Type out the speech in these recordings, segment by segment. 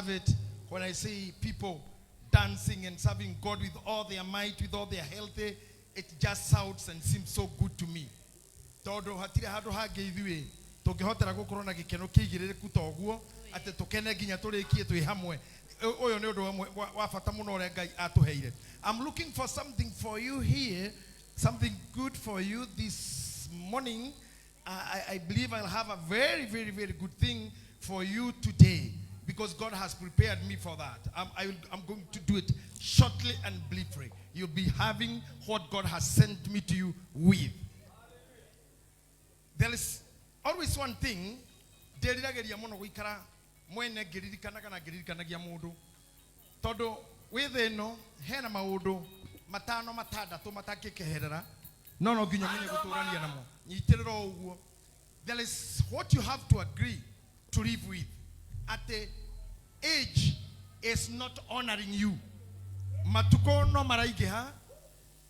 love it when I see people dancing and serving God with all their might, with all their health. It just sounds and seems so good to me. Tondũ hatirĩ handũ hangĩ ithuĩ tũngĩhotera gũkorwo na gĩkeno kĩigĩrĩrĩku ta ũguo, atĩ tũkene nginya tũrĩkie twĩ hamwe. Ũyũ nĩ ũndũ ũmwe wa bata mũno ũrĩa Ngai atũheire. I'm looking for something for you here, something good for you this morning. I believe I'll have a very, very, very good thing for you today because God has prepared me for that. I'm going to do it shortly and briefly. You'll be having what God has sent me to you with. There is always one thing ndĩriragĩria mũno gũikara mwene ngĩririkanaga na ngĩririkanagia mũndũ, tondũ wĩ thĩ ĩno hena maũndũ matano matandatũ matangĩkeherera, no nginya ũmenye gũtũrania namo. Nyitĩrĩra o ũguo. There is what you have to agree to live with, atĩ age is not honoring you. Matukũ no maraingĩha,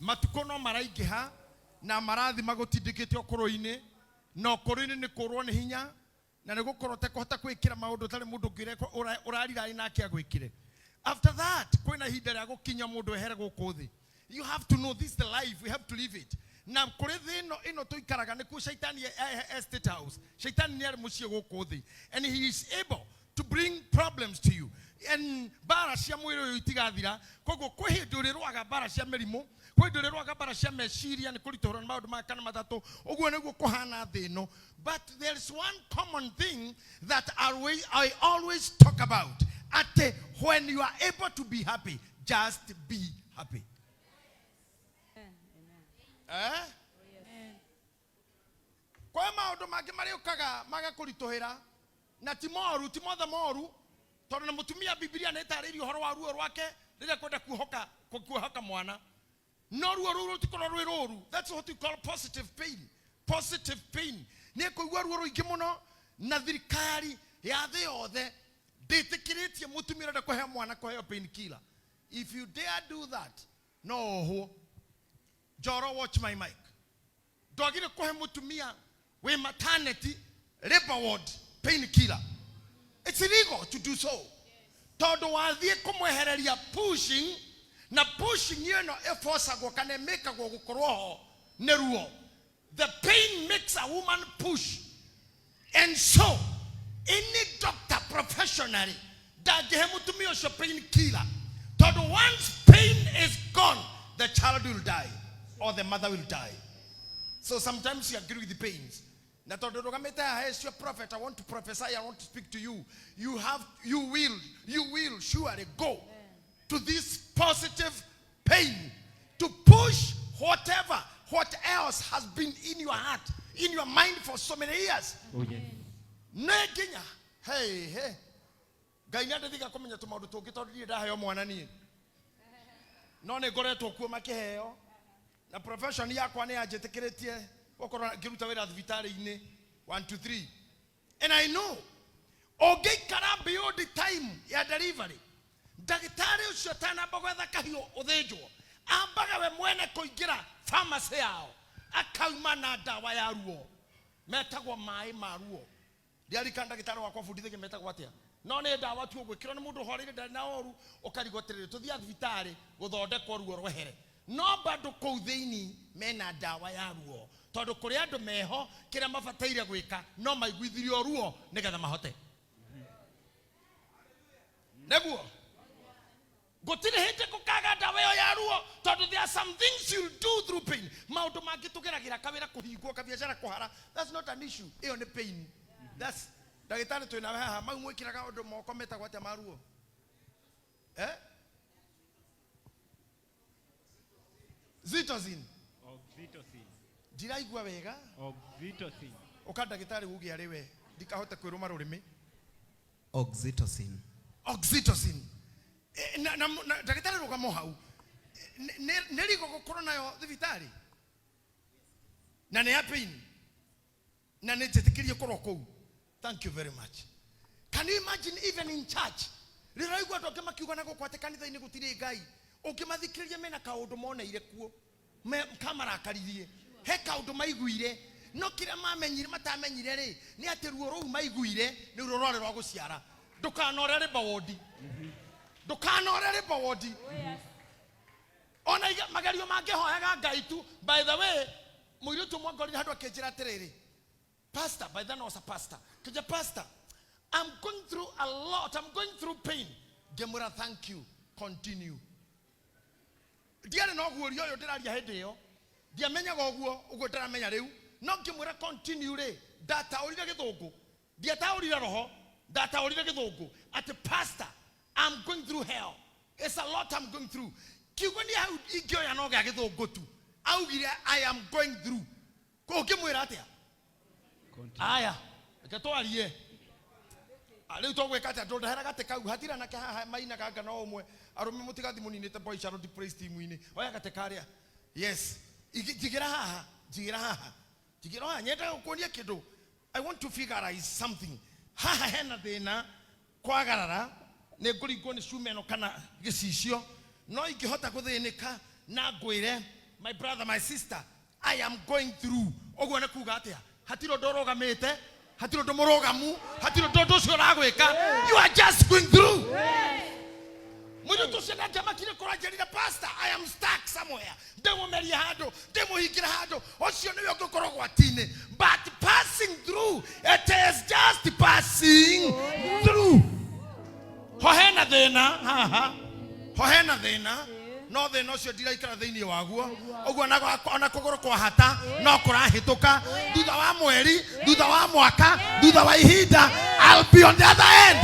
matukũ no maraingĩha na marathi magũtindĩkĩte ũkũrũ-inĩ, na ũkũrũ-inĩ nĩ kũrwo nĩ hinya na nĩ gũkorwo ũtekũhota kwĩkĩra maũndũ ũtarĩ mũndũ ũngĩ ũrarira nake agwĩkĩre. After that, kwĩna ihinda rĩa gũkinya mũndũ ehere gũkũ thĩ. You have to know this is the life we have to live it. Na kũrĩ thĩ ĩno tũikaraga nĩkuo shaitani e State House. Shaitani nĩ arĩ mũciĩ gũkũ thĩ, and he is able to bring problems to you, and mbara cia mwĩrĩ ũyũ itigathira. Koguo kwĩ hĩndĩ ũrĩrũaga mbara cia mĩrimũ, kwĩ hĩndĩ ũrĩrũaga mbara cia meciria, nĩ kũritũhĩrwo nĩ maũndũ maya kana matatũ. Ũguo nĩguo kũhana thĩ ĩno. But there is one common thing that I always talk about, atĩ when you are able to be happy, just be happy. Eh? Kwĩ maũndũ mangĩ marĩũkaga magakũritũhĩra, na ti moru, ti mothe moru, tondũ na mũtumia Bibilia nĩ ĩtarĩirie ũhoro wa ruo rwake rĩrĩa kwenda kuohoka mwana, no ruo rũu rũtikorwo rwĩ rũru. That's what we call positive pain. Positive pain nĩ kũigua ruo rũingĩ mũno, na thirikari ya thĩ yothe ndĩtĩkĩrĩtie mũtumia ũrenda kũheo mwana kũheo pain killer. If you dare do that, no ohwo. Njoro, watch my mic. Ndwagire kũhe mũtumia wĩ maternity labor ward pain killer. It's illegal to do so, tondũ wathiĩ kũmwehereria pushing, na pushing ĩno ĩbocagwo kana ĩmĩkagwo gũkorwo ho nĩ ruo. The pain makes a woman push, and so any doctor professionally ndangĩhe mũtumia ũcio pain killer, tondũ once pain is gone, the child will die or the mother will die. So sometimes you agree with the pains. Na tondũ ndũgamĩte haha as your prophet, I want to prophesy, I want to speak to you. You will surely go to this positive pain to push whatever, what else has been in your heart, in your mind for so many years. Oh, yes. Nĩ nginya, hey, hey. Ngai nĩ andeithagia kũmenya tũmaũndũ tũngĩ, tondũ ndirĩ ndaheo mwana niĩ, no nĩ ngoretwo kuo makĩheo, na profession yakwa nĩ yanjĩtĩkĩrĩtie gũkorwo ngĩruta wĩra thibitarĩ-inĩ 1 2 3, and I know ũngĩikara beyond the time ya delivery, ndagĩtarĩ ũcio atanamba gwetha kahiũ ũthĩnjwo, ambaga we mwene kũingĩra pharmacy yao, akauma na ndawa ya ruo metagwo maĩ ma ruo. Ndiarikana ndagĩtarĩ wakwa bundithagia metagwo atĩa, no nĩ ndawa tu ũgwĩkĩrwo nĩ mũndũ ũhoreire, ndarĩ na ũru, ũkarigwo atĩrĩrĩ, tũthiaga thibitarĩ gũthondekwo ruo rwehere, no bado kũu thĩinĩ mena ndawa ya ruo, tondũ kũrĩ andũ meho kĩrĩa mabataire gwĩka no maiguithirio ruo nĩgetha mahote. Nĩguo gũtirĩ hĩndĩ gũkaga ndawa ĩyo ya ruo, tondũ there are some things you'll do through pain. Maũndũ mangĩ tũgeragĩra, kawĩra kũhingwo, kabiacara kũhara, that's not an issue. Ĩyo nĩ pain. That's ndagĩtarĩ twĩ nawe haha, mau mwĩkĩraga ũndũ moko metagwo atĩa ma ruo, eh? Zitozin. Oxytocin. Ndiraigua wega. Oxytocin. Ũka ndagĩtarĩ uge arĩ we, ndikahote kwĩrũma rũrĩmĩ. Oxytocin. Oxytocin. Na ndagĩtarĩ, rũgamo hau. Nĩ rigo gũkorwo nayo thibitarĩ, na nĩ ya pain, na nĩ njĩtĩkĩrie korwo kũu. Thank you very much. Can you imagine, even in church, rĩrĩa ũraigua andũ angĩ makiuga na gũkũ atĩ kanitha-inĩ gũtirĩ Ngai, ũngĩmathikĩrĩria mena kaũndũ moneire kuo kamarakaririe, he kaũndũ maiguire, no kĩrĩa mamenyire matamenyire rĩ, nĩ atĩ ruo rũu maiguire nĩ ruo rwarĩ rwa gũciara. Ndũkanore rĩmba wondi, ndũkanore rĩmba wondi. Ona magerio mangĩhoyaga Ngai tu. By the way, mũirĩtu ũmwe ngorire handũ akĩnjĩra atĩrĩrĩ, "Pastor," by then I was a pastor, kĩnja, "Pastor, I'm going through a lot, I'm going through pain." Ngĩmwĩra, "Thank you, continue." Ndiarĩ na ũguũrio ũyũ ndĩraria hĩndĩ ĩyo, ndiamenyaga ũguo ũguo ndĩramenya rĩu, no ngĩmwĩra continue rĩ, ndataũrire gĩthũngũ, ndiataũrire roho, ndataũrire gĩthũngũ atĩ, "Pastor, I'm going through hell, it's a lot I'm going through." Kiugo nĩ hau ingĩoya no gĩa gĩthũngũ tu, augire, "I am going through." Ũngĩmwĩra atĩa? Continue. Aya, reke twarie. Rĩu tũgwĩka atĩa? Ndũndehera gatĩ kau hatirĩ anake haha mainaga anga no ũmwe. Arũme mũtigathi mũninĩte boy Charlotte praise team-inĩ. Oya gatĩ karĩa. Yes. Njigĩra haha, njigĩra haha, njigĩra haha. Nyendaga gũkuonia kĩndũ. I want to figurize something. Haha hena thĩna kwagarara nĩ ngũringwo nĩ cuma ĩno kana gĩcicio, no ingĩhota gũthĩnĩka na ngwĩre, "My brother, my sister, I am going through," ũguo nĩ kuga atĩa? Hatirĩ ũndũ ũrũgamĩte, hatirĩ ũndũ mũrũgamu, hatirĩ ũndũ ũndũ ũcio ũragwĩka. You are just going through. Mũirĩtu ũcio ndangĩamakire kũranjĩrire, "Pastor, I am stuck somewhere." Ndĩmũmerie handũ, ndĩmũhingĩre handũ, ũcio nĩwe ũngĩkorwo gwati-inĩ. But passing through, it is just passing through. Ho hena thĩna haha, ho hena thĩna, no thĩna ũcio ndiraikara thĩinĩ waguo ũguo. Ona kũgũrũ kwahata no kũrahĩtũka. Thutha wa mweri, thutha wa mwaka, thutha wa ihinda, I'll be on the other end.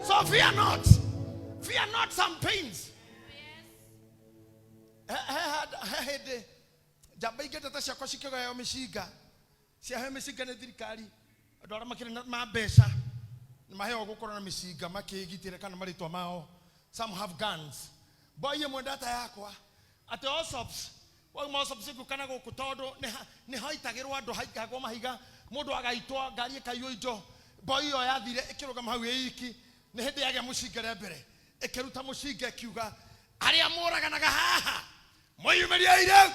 So fear not, fear not some pains. He hĩndĩ njamba ingĩ ndata ciakwa cikĩgaywo mĩcinga, ciaheo mĩcinga nĩ thirikari. Andũ arĩa makĩrĩ na ma mbeca nĩ maheo gũkorwo na mĩcinga makĩgitĩre kana marĩtwa mao. Some have guns. Boy ĩmwe ndata yakwa atĩ Osops wauma Osops ngũkana gũkũ tondũ nĩ haitagĩrwo andũ, haikagwo mahiga, mũndũ agaitwo, ngari ĩkaiywo indo. Boy ĩyo yathire ĩkĩrũgama hau ĩ iki, nĩ hĩndĩ yagĩa mũcinga rĩa mbere, ĩkĩruta mũcinga ĩkiuga, "Arĩa mũraganaga haha, mwĩyumĩriei rĩu."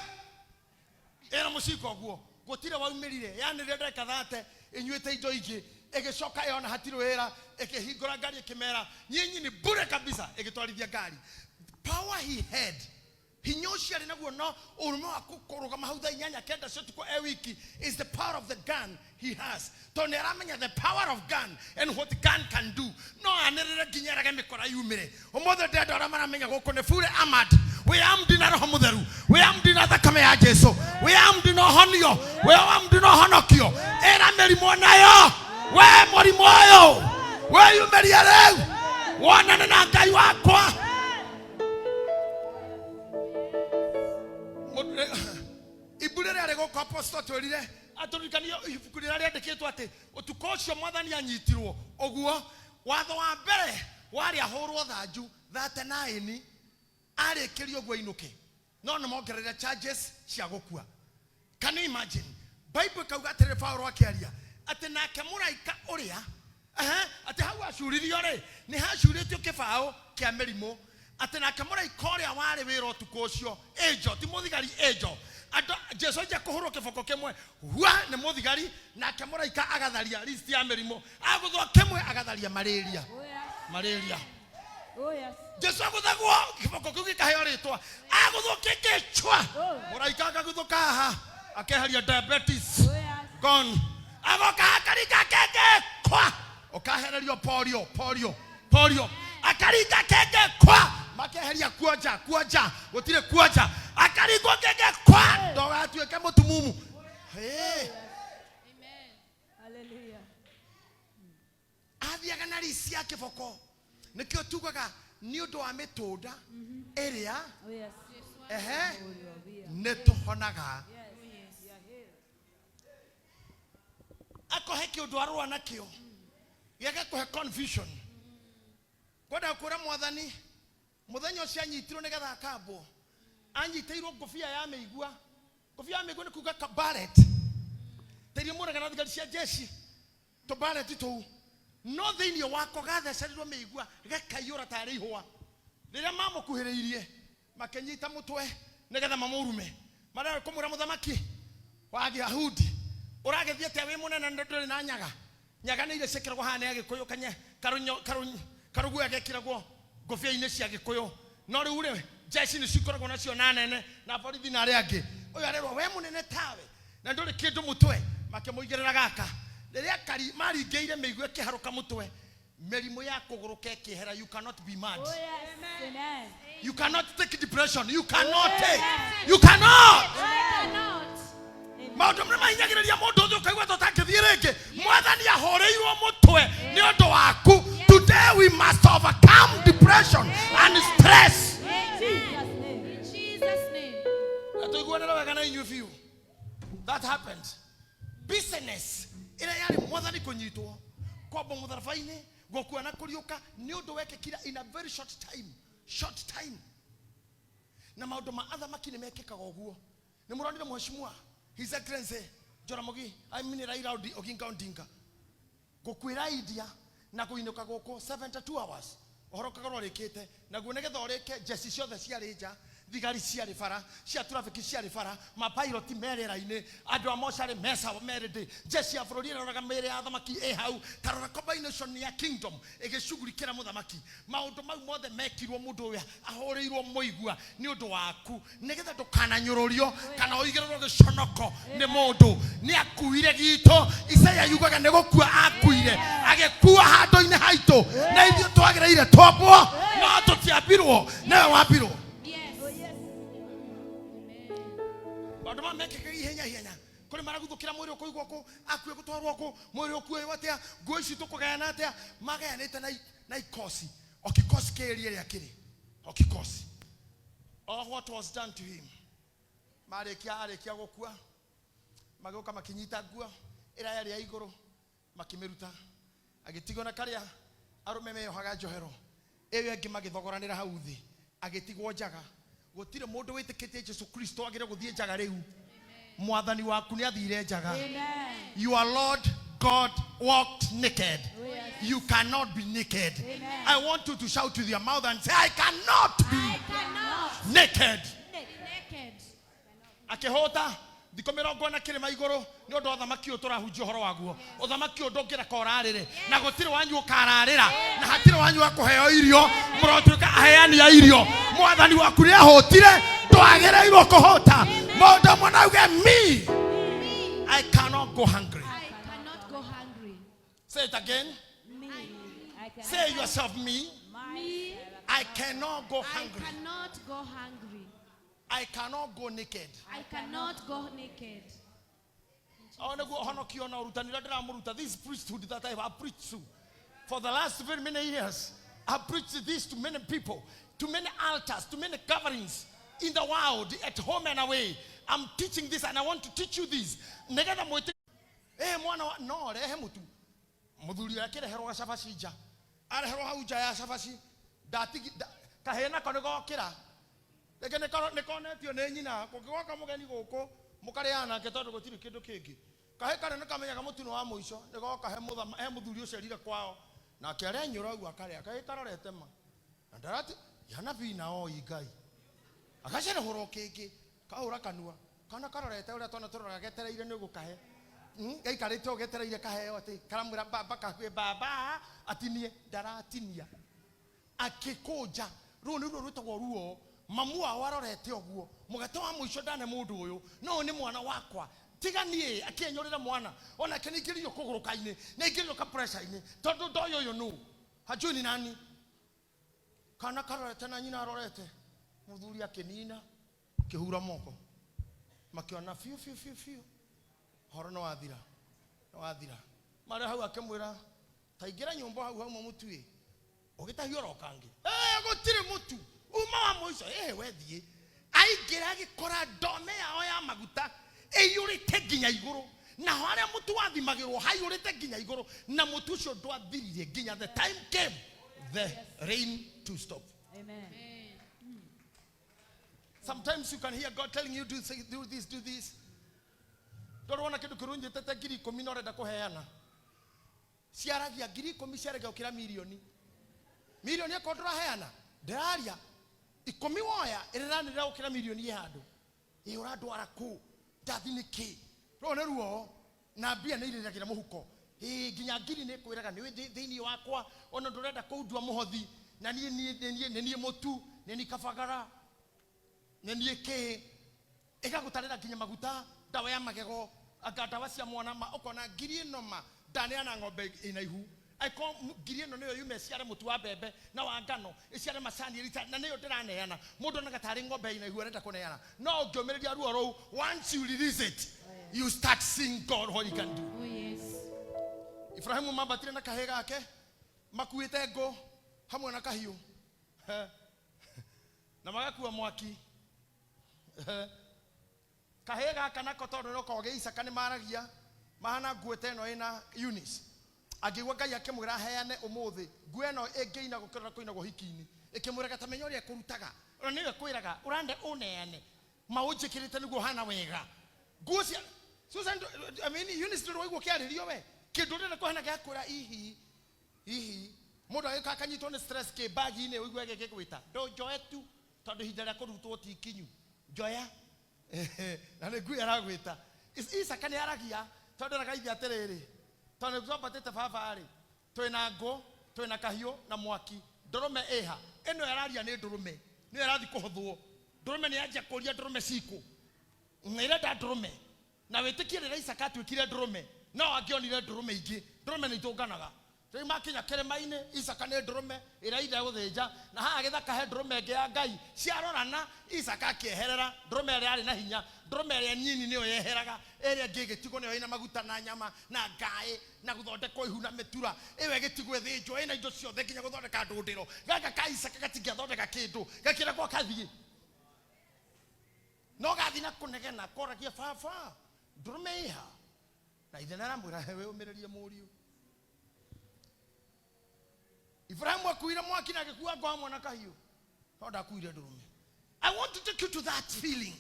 Ĩna mũcinga ũguo, gũtirĩ waumĩrire. Yanĩrĩre ndagĩka 30 ĩnyuĩte indo ingĩ, ĩgĩcoka yona hatirĩ wĩra, ĩkĩhingũra ngari, ĩkĩmera, "Nyinyi ni bure kabisa." Ĩgĩtwarithia ngari. Power he had, hinya ũcio arĩ naguo, no ũrũme wa kũrũgama hau thaa 8, 9 cia ũtukũ e wiki is the power of the gun he has, tondũ nĩ aramenya the power of gun and what gun can do. No anĩrĩre nginya erage mĩkora yumĩre. Ũmũthĩ ndĩrenda arĩa maramenya gũkũ nĩ fully armored. Wĩ armed na Roho Mũtheru, wĩ armed na thakame ya Jesu, wĩ armed na ũhonio, wĩ armed na ũhonokio. Ĩra mĩrimũ nayo, we mũrimũ ũyũ, wĩyumĩrie rĩu wonane na Ngai wakwa. Ibu rĩrĩa rĩgũka, apostle twĩrire atũririkanie ibuku rĩrĩa rĩandĩkĩtwo atĩ ũtukũ ũcio Mwathani anyitirwo ũguo, watho wa mbere warĩ ahũrwo thanju 39, arĩkĩrio ũguo ainũke, no nĩ mongerere charges cia gũkua. Can you imagine? Bible ĩkauga atĩrĩrĩ, Paulo akĩaria atĩ nake mũraika ũrĩa, ehe, atĩ hau acuririo rĩ, nĩ hacurĩtio kĩbaũ kĩa mĩrimũ, atĩ nake mũraika ũrĩa warĩ wĩra ũtukũ ũcio, angel, ti mũthigari, angel. Andũ Jesu aija kũhũrwo kĩboko kĩmwe hua nĩ mũthigari, nake mũraika agatharia list ya mĩrimũ, agũthwo kĩmwe agatharia malaria. Oh, yes. Malaria. Oh, yes. Jesu agũthagwo kĩboko kĩu gĩkaheo rĩtwa, agũthwo kĩngĩchwa, mũraika akaguthũka haha akeheria diabetes. Oh, yes. Gone. Agoka akaringa kenge kwa ũkahererio polio, polio, polio, akaringa kenge kwa makeheria kuonja, kuonja gũtirĩ kuonja, akaringwo kenge kwa ndũgatuĩke mũtumumu. Hey. Hallelujah. Athiaga na risi ya kĩboko, nĩkĩo tugaga nĩ ũndũ wa mĩtũnda ĩrĩa Oh, yes. ehe Oh, we are. nĩ tũhonaga. Yes. We are healed. Akohe kĩũndũ arũa nakĩo gĩgakũhe confusion, kwenda kwĩra Mwathani mũthenya ũcio anyitirwo nĩgetha akambwo, anyitĩirwo ngũbia ya mĩigua. Ngũbia ya mĩigua nĩ kuga kabaret tĩria mũraga na thigari cia jeshi, tũbareti tũu, no thĩinĩ wako gathecerirwo mĩigua gakaiyũra tarĩ ihũa. Rĩrĩa mamũkuhĩrĩirie makĩnyita mũtwe nĩgetha mamũrume, marĩa kũmwĩra, "Mũthamaki wa Kĩyahudi," Ũragĩthiĩ atĩa wĩ mũnene na ndũrĩ na nyaga? Nyaga nĩ iria ciĩkĩragwo haha nĩ Agĩkũyũ, kanye karũguoya gekĩragwo ngũbia-inĩ cia Gĩkũyũ. No rĩu rĩ, jeshi nĩ cikoragwo nacio na nene na borithi na arĩa angĩ. Ũyũ arerwo we mũnene tawe na ndũrĩ kĩndũ mũtwe, makĩmũigĩrĩra gaka. Rĩrĩa kari maringĩire mĩigua ĩkĩharũka mũtwe, mĩrimũ ya kũgũrũka ĩkĩehera. You cannot be mad. Oh, yes. Amen. You cannot take depression. You cannot take. You cannot. I cannot. Maũndũ marĩa mahinyagĩrĩria mũndũ ũthĩ ũkaigua ta ũtangĩthiĩ rĩngĩ, mwathani ahũrĩirwo mũtwe nĩ ũndũ waku. Today we must overcome depression and stress. In Jesus' name. In Jesus' name. Na tũiguanĩre wega na inyuĩ biũ. That happened. Business ĩrĩa yarĩ mwathani kũnyitwo, kwambwo mũtharaba-inĩ, gũkua na kũriũka, nĩ ũndũ wekĩkire in a very short time. Short time. Na maũndũ ma athamaki nĩ mekĩkaga ũguo. Nĩ mũronire mheshimiwa His Excellency Jaramogi, I mean Raila Oginga Odinga, gũkuĩra India na kũinũka gũkũ 72 hours, ũhoro ũkakorwo ũrĩkĩte naguo. Nĩgetha ũrĩke, jeshi ciothe ciarĩ nja, thigari ciarĩ bara, cia traffic ciarĩ bara, mapilot me rĩera-inĩ, andũ a mocarĩ mesa merĩndĩ, jeshi ya bũrũri ĩroraga mĩĩrĩ ya athamaki ĩ hau. Ta rora combination ya kingdom ĩgĩcugurikĩra mũthamaki. Maũndũ mau mothe mekirwo mũndũ ũyũ ahũrĩirwo mũigua nĩ ũndũ waku, nĩgetha ndũkananyũrũrio kana ũigĩrĩrwo gĩconoko nĩ mũndũ. Nĩ akuire gitũ. Isaia yugaga nĩ gũkua akuire, agĩkua handũ-inĩ haitũ, na ithuĩ twagĩrĩire twambwo, no tũtiambirwo, nĩwe wambirwo. Yes. Oh, yes. Maũndũ maya mekĩkaga ihenya ihenya. Kũrĩ maraguthũkĩra mwĩrĩ ũkũigwo kũ, akue gũtwarwo kũ, mwĩrĩ ũkuoywo atĩa, nguo ici tũkũgayana atĩa. Magayanĩte na ikosi, o kikosi kĩĩria ĩrĩa kĩrĩ o kikosi. All what was done to him, marĩkia arĩkia gũkua, magĩũka makĩnyita nguo ĩrĩa yarĩ ya igũrũ, makĩmĩruta, agĩtigwo na karĩa arũme meyohaga njohero ĩyo ĩngĩ, magĩthogoranĩra hau thĩ, agĩtigwo njaga. Gũtirĩ mũndũ wĩtĩkĩtie Jesu Kristo agĩrĩire gũthiĩ njaga. Rĩu mwathani waku nĩ athire njaga. Amen. Your Lord God walked naked. Oh, yes. You cannot be naked. Amen. I want you to shout with your mouth and say, "I cannot be I cannot naked." be naked. Akĩhũta thikũ 40 kĩrĩma igũrũ nĩ ũndũ wa ũthamaki ũyũ tũrahunjia ũhoro waguo. Ũthamaki ũyũ ndũngĩreka ũrarĩre, na gũtirĩ wanyu ũkararĩra, na hatirĩ wanyu wa kũheo irio. Mũrotuĩka aheani a irio. Mwathani waku nĩ ahũtire, ndwagĩrĩirwo kũhũta. Mũndũ ũmwe nauge, "Me, I cannot go hungry." I cannot go hungry. Say it again. Me. I can. Say yourself, "Me, Me, I cannot go I hungry. cannot go hungry. I cannot go naked." I cannot go naked. O nĩguo ũhonokio na ũrutani ũrĩa ndĩramũruta, this priesthood that I have preached to for the last very many years. I have preached this to many people, to many altars, to many coverings in the world, at home and away. I'm teaching this and I want to teach you this nĩgetha mwĩtĩ mwana wa no rehe mũtu. Mũthuri ũrĩa akĩreherwo gacabaci nja, areherwo hau nja ya cabaci, ndatigi kahĩĩ nako nĩ gokĩra rĩngĩ nĩ konetio nĩ nyina, kũngĩgoka mũgeni gũkũ mũkarĩana nake tondũ gũtirĩ kĩndũ kĩngĩ. Kahĩ karĩa nĩ kamenyaga mũtu nĩ wa mũico, nĩ goka he he mũthuri ũcio erire kwao, nake arenyũra ũguo akarĩa. Kahĩ karorete ma na ndarati yanabii na oi Ngai agacerehũra kĩngĩ kahũra kanua kana karorete ũrĩa twana tũroraga getereire nĩ gũkahe. Gaikarĩte ũũ getereire kaheo, atĩ karamwĩra baba kakuĩ baba atinie, ndaratinia, akĩkũnja. Rũu nĩruo rwĩtagwo ruo. Mamu wao arorete ũguo, mũgate wa mũico ndane mũndũ ũyũ, no ũyũ nĩ mwana wakwa, tiga niĩ. Akĩenyũrĩra mwana onake nĩaingĩririo kũgũrũka-inĩ, nĩaingĩririo ka pressure-inĩ, tondũ ndoĩ ũyũ nũ, hajui ni nani. Kana karorete na nyina arorete, mũthuri akĩnina, akĩhura moko, makĩona biũ biũ biũ biũ horo nĩ wathira, nĩ wathira. Marĩ hau akĩmwĩra, ta ingĩra nyũmba hau hauma mũtu ĩ ũgĩtahio oro kangĩ. Gũtirĩ mũtu uma wa mũico. Wethiĩ aingĩra agĩkora ndome yao ya maguta ĩiyũrĩte nginya igũrũ, naho harĩa mũtu wathimagĩrwo haiyũrĩte nginya igũrũ, na mũtu ũcio ndwathirire nginya the time came the rain to stop. Amen. Sometimes you can hear God telling you, do, say, do this, do this. Ndorwona kĩndũ kĩrũnyitĩte 10,000 na ũrenda kũheana, ciaragia 10,000, ciaragia gũkĩra mirioni. Mirioni ĩkorwo ndũraheana, ndĩraria 10 woya ĩrĩranĩrĩra gũkĩra mirioni ĩ handũ ĩ ũrandwara kũ ndathi nĩkĩ. Rũũ nĩ ruo. Na mbia nĩ irĩragĩra mũhuko. Ĩĩ, nginya ngiri nĩ kwĩraga nĩ thĩinĩ wakwa ona ndũrenda kũndua mũhothi na niĩ niĩ nĩ niĩ nĩ niĩ mũtu nĩ niĩ kabagara nĩ niĩ kĩ ĩgagũtarĩra nginya maguta ndawa ya magego anga ndawa cia mwana ma ũkona ngiri ĩno ma ndaneana ng'ombe ĩna ihu angĩkorwo ngiri ĩno nĩyo yuma ĩciare mũtu wa mbembe na wa ngano ĩciare macani ĩrita na nĩyo ndĩraneana mũndũ onaga tarĩ ng'ombe ĩna ihu arenda kũneana no ũngĩũmĩrĩria ruo rũu once you release it you start seeing God what he can do. Oh, yes. Ibrahimu mambatire na kahĩ gake makuĩte ngũ hamwe na kahiũ na magakua mwaki kahĩ gaka nako tondũ no kogĩ Isaka nĩ maragia mahana nguo ta ĩno ĩna Eunice angĩigua Ngai akĩmwĩra aheane ũmũthĩ nguo ĩno ĩngĩina gũkĩra kũinagwo hiki-inĩ ĩkĩmwĩraga ta menya ũrĩa ĩkũrutaga ona nĩyo ĩkwĩraga ũrande ũneane maũnjĩkĩrĩte nĩguo hana wega nguo cia Susan I mean Eunice ndũrĩ waigua ũkĩarĩrio we kĩndũ ũrenda kũhana gĩakwĩra ihi hihi mũndũ agĩũka akanyitwo nĩ stress kĩ bagi-inĩ ũigue gĩgĩgwĩta ndũnjoe tu tondũ ihinda rĩa kũrutwo ti ikinyu njoya na nĩ ngui aragwĩta Isaka nĩ aragia tondũ eraga ithe atĩrĩrĩ tondũ nĩ twambatĩte baba rĩ twĩna ngũ twĩna kahiũ na mwaki ndũrũme ĩha ĩno ĩraria nĩ ndũrũme nĩyo ĩrathiĩ kũhũthwo ndũrũme nĩ yanjia kũria ndũrũme cikũ na ĩrenda ndũrũme na wĩtĩkie rĩrĩa Isaka atuĩkire ndũrũme no angĩonire ndũrũme ingĩ ndũrũme nĩ itũnganaga rĩu makinya kĩrĩma-inĩ Isaka nĩ ndũrũme ĩrĩa ithe gũthĩnja na haha gĩthaka he ndũrũme ĩngĩ ya Ngai ciarorana Isaka akĩeherera ndũrũme ĩrĩa yarĩ na hinya ndũrũme ĩrĩa nyini nĩyo yeheraga ĩrĩa ĩngĩ ĩgĩtigwo nĩyo ĩna maguta na nyama na ngaĩ na gũthondekwo ihu na mĩtura ĩyo ĩgĩtigwo ĩthĩnjwo ĩna indo ciothe nginya gũthondeka ndũndĩro gaka ka Isaka gatingĩathondeka kĩndũ gakĩrekwo kathiĩ no gathiĩ na kũnegena koragia baba ndũrũme ĩha na ithe nĩaramwĩra he wĩũmĩrĩrie mũriũ Ibrahimu akuire mwaki na agĩkua ngũ hamwe na kahiũ no ndakuire ndũrũme. I want to take you to that feeling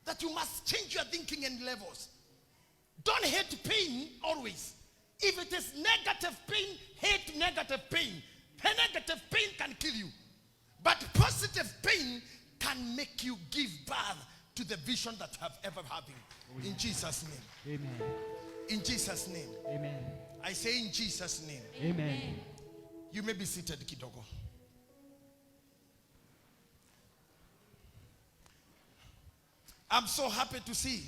that you must change your thinking and levels. Don't hate pain always. If it is negative pain, hate negative pain. Negative pain can kill you. But positive pain can make you give birth to the vision that you have ever having. In Jesus' name. Amen. In Jesus' name. Amen. I say in Jesus' name. Amen. You may be seated, kidogo. I'm so happy to see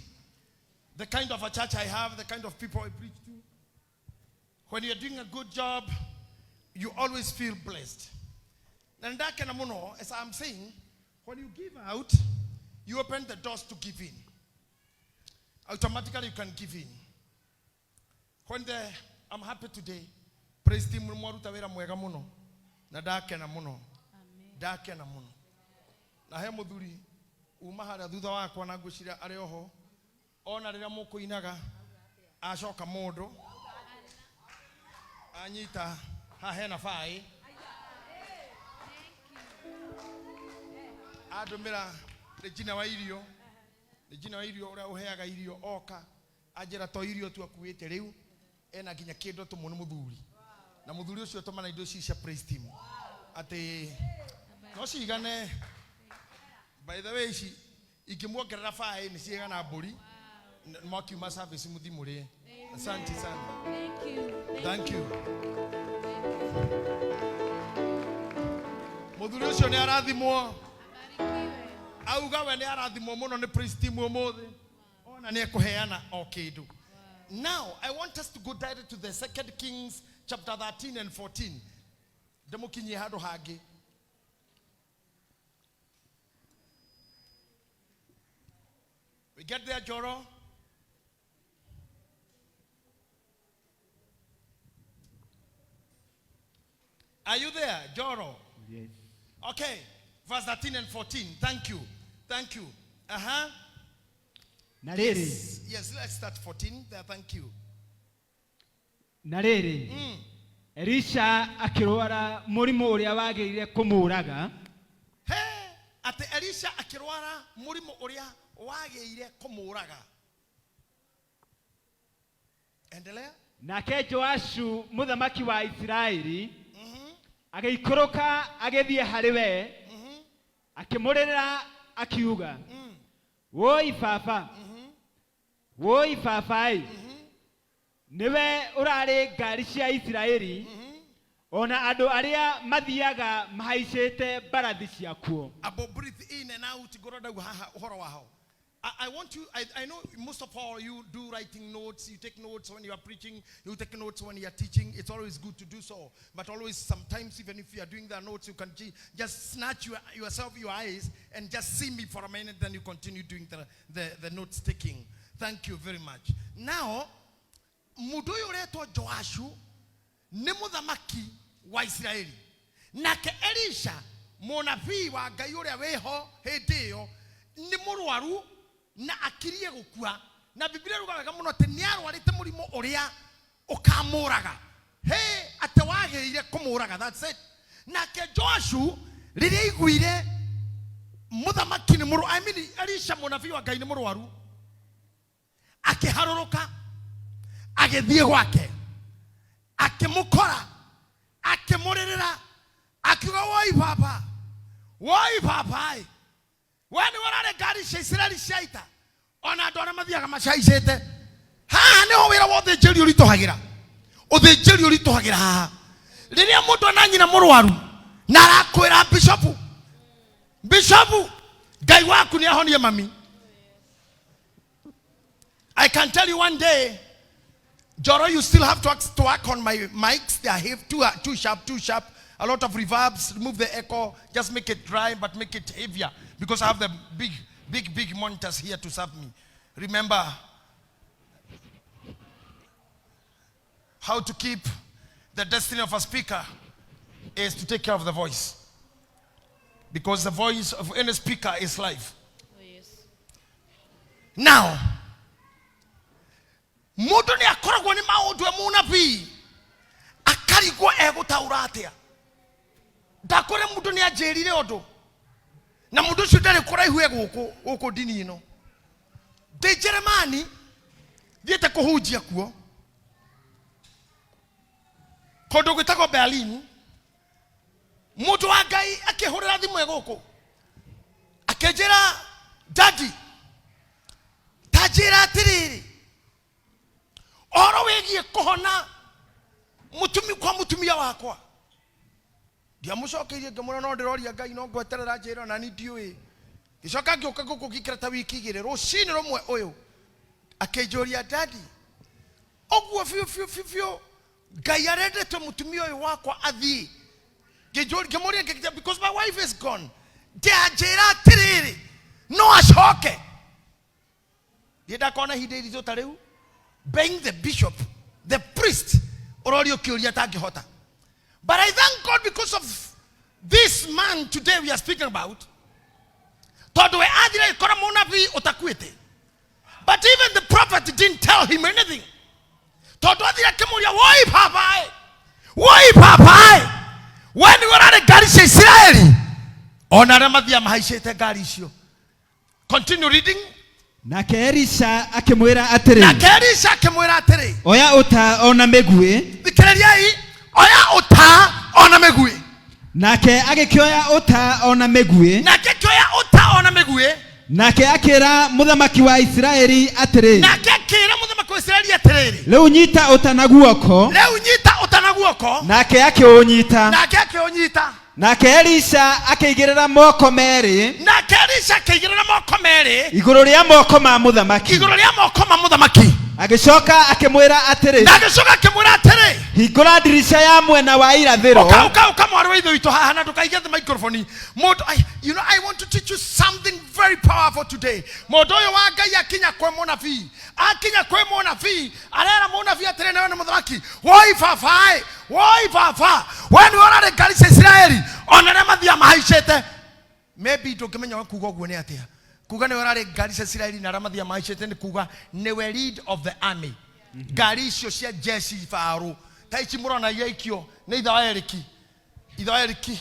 the kind of a church I have, the kind of people I preach to. When you're doing a good job, you always feel blessed. Na ndakena muno, as I'm saying, when you give out, you open the doors to give in. Automatically you can give in. I'm happy today. Praise team mwaruta wĩra mwega mũno na ndakena mũno ndakena mũno na he mũthuri uma harĩa thutha wakwa na ngwĩciria arĩ oho ona rĩrĩa mũkũinaga acoka mũndũ anyita haha hena baĩ andũmĩra Regina wa irio Regina wa irio ũrĩa ũheaga irio oka anjĩra to irio tu akuĩte rĩu ena nginya kĩndũ atũmwo nĩ mũthuri na mũthuri ũcio tũmana indo ici cia praise team atĩ no cigane by the way ici ingĩmuongerera baĩ nĩ cigana mbũri mwakiuma service mũthi mũrĩe. Asante sana. Thank you. Thank you. Mũthuri ũcio nĩ arathimwo auga we nĩ arathimwo mũno nĩ praise team ũmũthĩ ona nĩ ekũheana o kĩndũ. Now I want us to go direct to the 2 Kings chapter 13 and 14. Ndĩmũkinyie handũ hangĩ. We get there, Joro? Are you there, Joro? Yes. Okay, verse 13 and 14. Thank you. Thank you. Uh-huh. Na rĩrĩ, Yes, yes, let's start 14 there. Thank you. na rĩrĩ, Elisha akĩrwara mũrimũ ũrĩa wagĩrĩire kũmũũraga. He, atĩ Elisha akĩrwara mũrimũ ũrĩa wagĩire kũmũũraga. Endelea. Nake Joashu mũthamaki wa Isiraeli agĩikũrũka agĩthiĩ harĩ we akĩmũrĩrĩra akiuga, woi baba, woi baba-ĩ, Nĩwe ũrarĩ ngari cia Isiraeli ona andũ arĩa mathiaga mahaicĩte mbarathi ciakuo. Abo breathe in and out ngorwo ndauga haha ũhoro waho. I want you, I know most of all you do writing notes, you take notes when you are preaching, you take notes when you are teaching. It's always good to do so. But always, sometimes, even if you are doing the notes, you can just snatch yourself your eyes and just see me for a minute, then you continue doing the notes taking. Thank you very much. Now, mũndũ ũyũ ũretwo Joashu nĩ mũthamaki wa Isiraeli. Nake Elisha mũnabii wa Ngai ũrĩa wĩho hĩndĩ ĩyo nĩ mũrwaru na akirie gũkua, na Biblia ruga wega mũno atĩ nĩ arwarĩte mũrimũ ũrĩa ũkamũraga, he atĩ wagĩrĩire kũmũraga, that's it. Nake Joashu rĩrĩa aiguire mũthamaki nĩ mũrũ, I mean Elisha mũnabii wa Ngai nĩ mũrwaru, akĩharũrũka agĩthiĩ gwake, akĩmũkora, akĩmũrĩrĩra, akiuga woi baba, woi baba ĩ, we nĩwe ũrarĩ ngari cia Isiraeli cia ita ona andũ arĩa mathiaga macaicĩte. Haha nĩho wĩra wa ũthĩnjĩri ũritũhagĩra, ũthĩnjĩri ũritũhagĩra haha rĩrĩa mũndũ ana nyina mũrwaru na arakwĩra bishopu, bishopu, Ngai waku nĩ ahonie mami. I can tell you one day, Joro, you still have to work on my mics. They are heavy, too sharp, too sharp. A lot of reverbs. Remove the echo. Just make it dry, but make it heavier. Because I have the big, big, big monitors here to serve me. Remember how to keep the destiny of a speaker is to take care of the voice. Because the voice of any speaker is life. Oh, yes. Now, mũndũ nĩ akoragwo nĩ maũndũ e mũnabii akarigwo egũtaũra atĩa. Ndakũrĩ mũndũ nĩ anjĩrire ũndũ na mũndũ ũcio ndarĩ kũraihu e gũkũ gũkũ ndini ĩno. Ndĩ Jeremani thiĩte kũhunjia kuo kũndũ gwĩtagwo Berlin. Mũndũ wa Ngai akĩhũrĩra thimũ e gũkũ akĩnjĩra, daddy, ta njĩra atĩrĩrĩ, ũhoro wĩgiĩ kũhona mũtumi kwa mũtumia wakwa. Ndiamũcokeirie ngĩmwĩra no ndĩroria Ngai no ngweterera njĩra na niĩ ndiũĩ. Ngĩcoka ngĩũka gũkũ ngĩikara ta wiki igĩrĩ, rũcinĩ rũmwe ũyũ akĩnjũria, daddy, ũguo biũ biũ biũ biũ Ngai arendete mũtumia ũyũ wakwa athiĩ. Ngĩmũria, ngĩkĩra, because my wife is gone. Ndĩanjĩra atĩrĩrĩ, no acoke. Ndiĩ ndakona ihinda iritũ ta rĩu, being the bishop, the priest, ũroria ũkĩũria atangĩhota. But I thank God because of this man today we are speaking about. Tondũ we athire agĩkora mũnabii ũtakuĩte. But even the prophet didn't tell him anything. Tondũ athire akĩmũria, woi baba ĩ, woi baba ĩ, we nĩwe ũrarĩ ngari cia Isiraeli ona arĩa mathiaga mahaicĩte ngari icio. Continue reading. Nake Elisha akĩmwĩra atĩrĩ, Nake Elisha akĩmwĩra atĩrĩ, oya ũta ona mĩguĩ. Thikĩrĩriai, oya ũta ona mĩguĩ. Nake agĩkĩoya ũta ona mĩguĩ. Nake akĩoya ũta ona mĩguĩ. Nake akĩra mũthamaki wa Isiraeli atĩrĩ, Nake akĩra mũthamaki wa Isiraeli atĩrĩrĩ, rĩu nyita ũta na guoko. Rĩu nyita ũta na guoko. Nake akĩũnyita. Nake akĩũnyita. Nake Elisha akĩigĩrĩra moko merĩ. Nake Elisha akĩigĩrĩra moko merĩ. Igũrũ rĩa moko ma mũthamaki. Igũrũ rĩa moko ma mũthamaki. Agĩcoka akĩmwĩra atĩrĩ, Na agĩcoka akĩmwĩra atĩrĩ, hingũra ndirica ya mwena wa irathĩro. Ũka, ũka, ũka mwarĩ wa ithe witũ haha na ndũkaige thĩ microphone. Mũndũ, I, you know, I want to teach you something very powerful today. Mũndũ ũyũ wa Ngai akinya kwĩ mũnabii, akinya kwĩ mũnabii, arera mũnabii atĩrĩ, nawe nĩ mũthamaki, woi baba ĩ, woi baba, we nĩwe ũrarĩ ngari cia Isiraeli ona arĩa mathiaga mahaicĩte. Maybe ndũngĩmenya kuga ũguo nĩ atĩa. Kuga nĩwe ũrarĩ ngari cia Isiraeli na arĩa mathiaga mahaicĩte nĩ kuga nĩwe lead of the army. Ngari icio cia jeshi barũ ta ici mũrona igaikio nĩ ithe wa Eriki. Ithe wa Eriki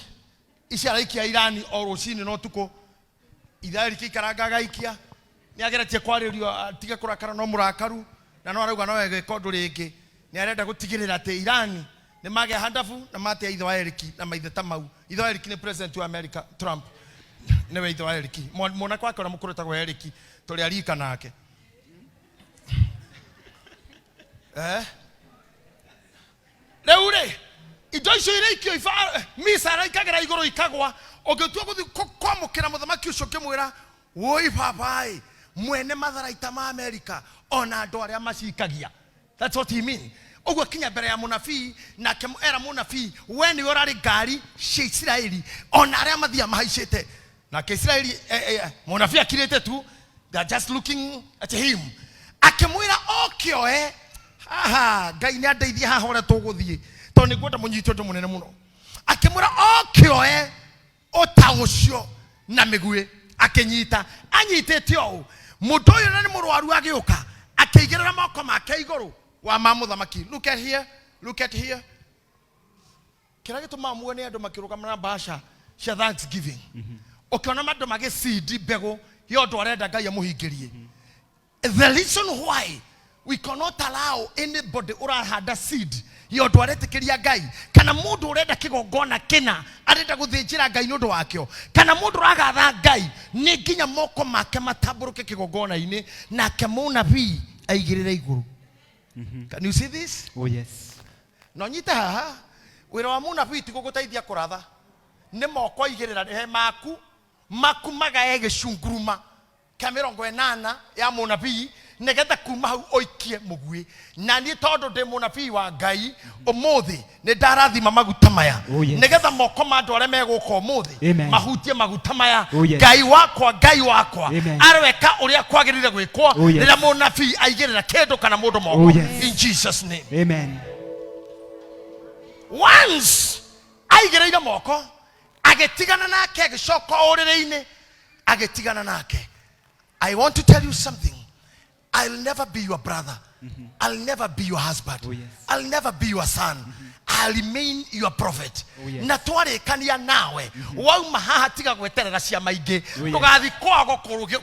ici araikia Irani o rũcinĩ na ũtukũ. Ithe wa Eriki aikaranga agaikia, nĩ ageretie kwarĩrio atige kũrakara no mũrakaru, na no arauga no egwĩka ũndũ rĩngĩ. Nĩ arenda gũtigĩrĩra atĩ Irani nĩ magĩa handabu na matea ithe wa Eriki na maithe ta mau. Ithe wa Eriki nĩ president wa America, Trump. Nĩwe ithe wa Eriki. Mwanake wake ũrĩa mũkũrũ etagwo Eriki, tũrĩ arika nake. Eh? Rĩu rĩ indo icio iraikio micara ikagera igũrũ ikagwa ũngĩtua gũthiĩ kwamũkĩra mũthamaki ũcio ũkĩmwĩra woi babaĩ mwene matharaita ma Amerika ona andũ arĩa macikagia. That's what he mean. Ũguo kinya mbere ya mũnabii nake era mũnabii we nĩwe ũrarĩ ngari cia Isiraeli ona arĩa mathiaga mahaicĩte nake Isiraeli mũnabii akirĩte tu, they are just looking at him, akĩmwĩra okĩoe haha Ngai nĩ andeithie haha ũrĩa tũgũthiĩ tondũ nĩ ngwenda mũnyite ũndũ mũnene mũno. Akĩmwĩra okĩoe ũta ũcio na mĩguĩ, akĩnyita anyitĩte ũũ mũndũ ũyũ na nĩ mũrwaru agĩũka akĩigĩrĩra moko make igũrũ wa ma mũthamaki. Look at here, look at here. Kĩrĩa gĩtũmaga muone andũ makĩrũgama na mbaca cia thanksgiving, ũkĩona andũ magĩcindi mbegũ ya ũndũ arenda Ngai amũhingĩrie. The reason why we cannot allow anybody ũrahanda seed ya ũndũ aretĩkĩria Ngai, kana mũndũ ũrenda kĩgongona kĩna arenda gũthĩnjĩra Ngai nĩ ũndũ wakĩo, kana mũndũ ũragatha Ngai, nĩ nginya moko make matambũrũke kĩgongona-inĩ nake mũnabii aigĩrĩre igũrũ. Can you see this? Oh yes. No nyite haha wĩra wa mũnabii ti gũgũteithia kũratha, nĩ moko aigĩrĩra he maku maku magae gĩcunguruma kĩa 80 ya mũnabii nĩgetha kuma hau ũikie mũguĩ. Na niĩ tondũ ndĩ mũnabii wa Ngai ũmũthĩ nĩ ndarathima maguta maya. Oh, yes. Nĩgetha moko ma andũ arĩa megũka ũmũthĩ Amen. mahutie maguta maya. Oh, yes. Ngai wakwa, Ngai wakwa Amen. arweka ũrĩa kwagĩrĩire gwĩkwo Oh, yes. rĩrĩa mũnabii aigĩrĩra kĩndũ kana mũndũ moko. Oh, yes. In Jesus name. Amen. Once aigĩrĩire moko agĩtigana nake agĩcoka ũrĩrĩ-inĩ agĩtigana nake. I want to tell you something. I'll never be your brother. I'll never be your husband. Oh, yes. I'll never be your son. I'll remain your prophet. Oh, yes. Na twarĩkania nawe wauma haha tiga gweterera ciama ingĩ. Oh, yes. Tũgathiĩ kwago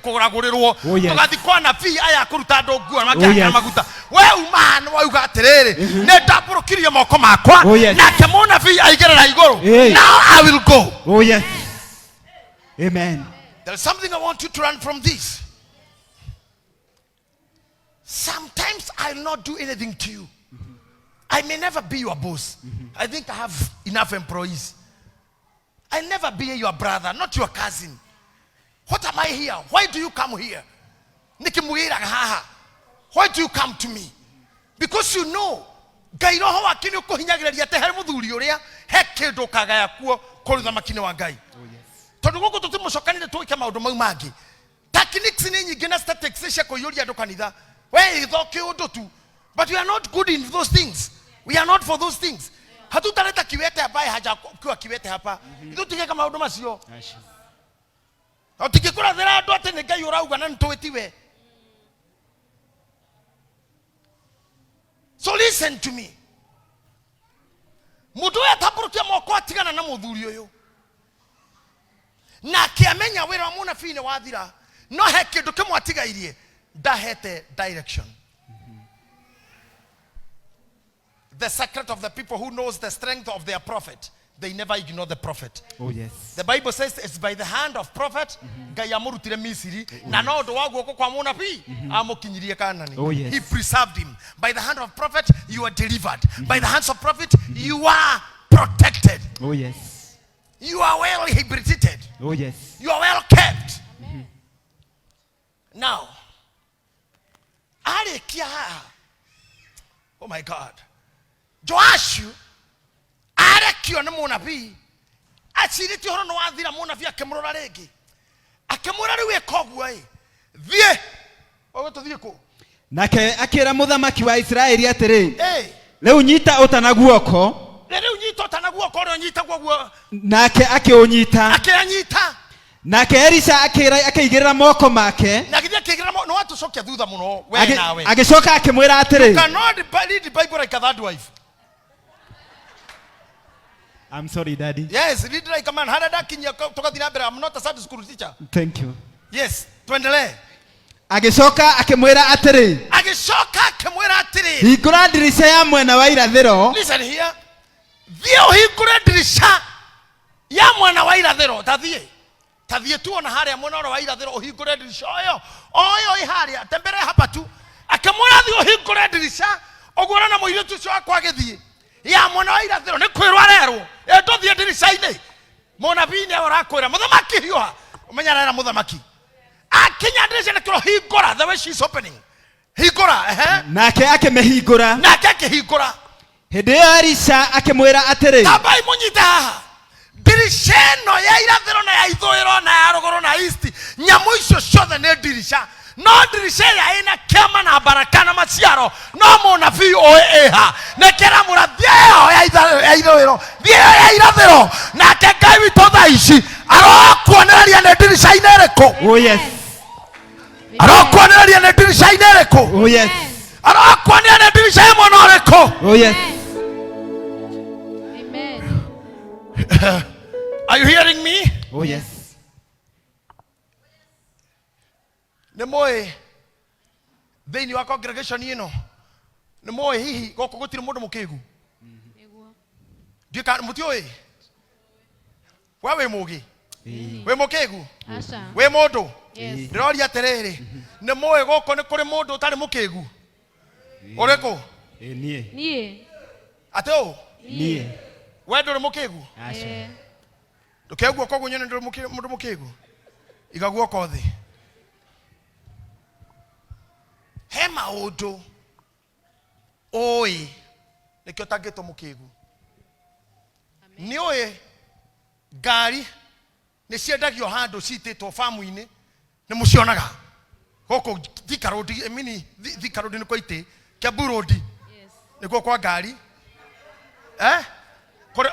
kũgũragũrĩrwo. Oh, yes. Tũgathiĩ kwa nabii aya kũruta andũ nguo na Oh, makĩhakana yes. maguta. We uma haha nĩ wauga atĩrĩrĩ nĩ ndambũrũkirie moko makwa Oh, yes. nake mũnabii aigĩrĩra igũrũ. Hey. Now I will go. Oh yes. Amen. There is something I want you to learn from this. Sometimes I'll not do anything to you. I may never be your boss. I think I have enough employees. I'll never be your brother, not your cousin. What am I here? Why do you come here? Nikimuira haha. Why do you come to me? Because you know, Ngai roho wake nĩ ũkũhinyagĩrĩria atĩ he mũthuri ũrĩa he kĩndũ ũkagaya kuo kũrĩ ũthamaki-inĩ wa Ngai. Tondũ gũkũ tũtimũcokanire twĩke maũndũ mau mangĩ. Techniques nĩ nyingĩ na statistics cia kũiyũria andũ kanitha. We ĩtho kĩũndũ tu. But we are not good in those things. We are not for those things. Hatutaleta kiwete ambaye hajakuwa kiwete hapa. Ithuĩ tũtigeka maũndũ macio. Na tũtingĩkũrathĩra andũ atĩ nĩ Ngai ũrauga na nĩtũĩ tiwe. So listen to me. Mũndũ ũyũ atambũrũkia moko atigana na mũthuri ũyũ na akĩamenya wĩra wa mũnabii nĩ wathira, no he kĩndũ kĩmwe atigairie ndahete direction. The secret of the people who knows the strength of their prophet, they never ignore the prophet. Oh yes. The Bible says it's by the hand of prophet Ngai amũrutire Misiri na no ũndũ wa guoko kwa mũnabii amũkinyirie Kanani. Oh, yes. He preserved him. By the hand of prophet you are delivered. By the hands of prophet you are protected. Oh yes. You are well rehabilitated. Oh yes. You are well kept. Now, arĩkia haha. Oh my God. Joashu arekio nĩ mũnabii acirĩtie ũhoro nĩ wathira, mũnabii akĩmũrora rĩngĩ akĩmwĩra rĩu ĩka ũguo ĩ thiĩ ũguo tũthiĩ kũ. Nake akĩra mũthamaki wa Isiraeli atĩrĩ, Ĩ, rĩu nyita ũta na guoko. rĩu nyita ũta na guoko ũrĩa ũnyitagwo guo. Nake akĩũnyita. Akĩanyita. Nake Elisha akĩigĩrĩra moko make. Na githĩ akĩigĩrĩra nĩ watũcokia thutha mũno we nawe. Agĩcoka akĩmwĩra atĩrĩ, Cannot read the Bible like a third wife. I'm sorry, Daddy. Yes, read like a man. Harĩa ndakinyia tũgathiĩ na mbere. I'm not a Sunday school teacher. Thank you. Yes, tuendelee. Agĩcoka akĩmwĩra atĩrĩ, Agĩcoka akĩmwĩra atĩrĩ, hingũra ndirica ya mwena wa irathĩro. Listen here. Thiĩ ũhingũre ndirica ya mwena wa irathĩro. Ta thiĩ. Ta thiĩ tu ona harĩa mwena ũrĩa wa irathĩro ũhingũre ndirica ũyũ. Ũyũ ĩ harĩa, tembere hapa tu. Akĩmwĩra thiĩ ũhingũre ndirica Ũguo ũrona mũirĩtu ũcio wakwa agĩthiĩ ya mwena wa irathĩro nĩ kwĩrwo arerwo ĩ ndũthiĩ ndirica-inĩ. Mũnabii nĩwe ũrakwĩra mũthamaki hiũha, ũmenya arera mũthamaki akinya ndirica nĩ kĩro hingũra, the way she is opening, hingũra, ehe. Nake akĩmĩhingũra. Nake akĩhingũra. Hĩndĩ ĩyo Elisha akĩmwĩra atĩrĩ, tambai mũnyite haha, ndirica ĩno ya irathĩro na ya ithũĩro na ya rũgũrũ na east, nyamũ icio ciothe nĩ ndirica, no ndirica ĩrĩa ĩna kĩama na baraka na maciaro no mũnabii ũĩ ĩha nĩkĩramũra thiĩ ĩyo ya ya ithũĩro, thiĩ ĩyo ya irathĩro. Nake Ngai witũ thaa ici arokuonereria nĩ ndirica-inĩ ĩrĩkũ. Oh yes. Arokuonereria nĩ ndirica-inĩ ĩrĩkũ. Oh yes. Arokuonereria nĩ ndirica ya mwena ũrĩkũ. Oh yes. Amen. Are you hearing me? Oh yes. Nĩ mũĩ thĩinĩ wa congregation ĩno, nĩ mũĩ hihi gũkũ gũtirĩ mũndũ mũkĩgu? Nĩguo. Ndiũĩ kana mũtiũĩ. We wĩ mũgĩ, wĩ mũkĩgu? Aca. Wĩ mũndũ? Yes. Ndĩroria atĩrĩrĩ, nĩ mũĩ gũkũ nĩ kũrĩ mũndũ ũtarĩ mũkĩgu? Ũrĩkũ? Ĩ niĩ. Niĩ. Atĩ ũ? Niĩ. We ndũrĩ mũkĩgu? Aca. Eh. Ndũkee guoko ũguo nyone ndũrĩ mũndũ mũkĩgu. Iga guoko thĩ. He maũndũ ũĩ nĩkĩo ũtangĩtwo mũkĩgu. Nĩ ũĩ ngari nĩ ciendagio handũ citĩtwo famu-inĩ, nĩ mũcionaga gũkũ Thika Road, I mean, Thika Road nĩ kwa itĩ, Kiambu Road. Yes. Nĩkuo kwa ngari, eh? Kũrĩa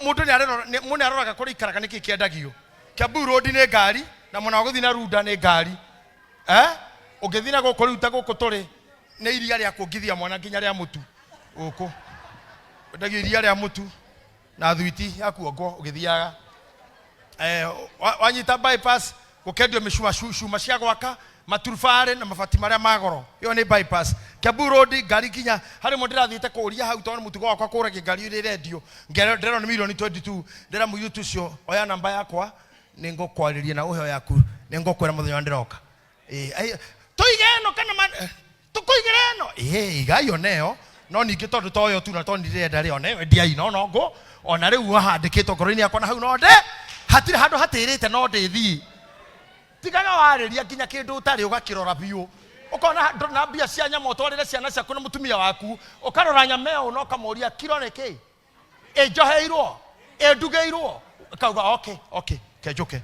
mũndũ nĩ arerora, mũndũ nĩ aroraga kũrĩa ikaraga nĩkĩ kĩendagio. Kiambu Road nĩ ngari, na mwena wa gũthiĩ na Runda nĩ ngari, eh? Ũngĩthiĩ na gũkũ rĩu ta gũkũ tũrĩ nĩ iria rĩa kuongithia mwana nginya rĩa mũtu, gũkũ wendagio iria rĩa mũtu na thwiti ya kuongwo. Ũgĩthiaga wanyita bypass, gũkendio mĩcuma, cuma cia gwaka, maturubarĩ na mabati marĩa ma goro. Ĩyo nĩ bypass. Kiambu Road ngari nginya harĩ mo ndĩrathiĩte kũũria hau, tondũ nĩ mũtugo wakwa kũragia ngari ĩrĩa ĩrendio. Ndĩrona nĩ milioni 22. Ndĩra mũirĩtu ũcio, oya namba yakwa, nĩ ngũkwarĩria na ũheo yaku, nĩ ngũkwĩra mũthenya ũrĩa ndĩroka. Tũige ĩno kana tũkũigĩra ĩno? Ĩ, igai oneyo, no ningĩ tondũ toyo tu na tondũ ndĩrenda rĩ, oneyo endiai, no no ngũ ona rĩu hahandĩkĩtwo ngoro-inĩ yakwa na hau no ndĩ hatirĩ handũ hatĩrĩte no ndĩthiĩ. Tigaga warĩria nginya kĩndũ ũtarĩ ũgakĩrora biũ, ũkona ndũrĩ na mbia cia nyama ũtwarĩre ciana ciaku na mũtumia waku, ũkarora nyama ĩyo na ũkamũria kiro nĩ kĩ, ĩnjoheirwo, ĩndugĩirwo, ũkauga okay, okay, kenjũke.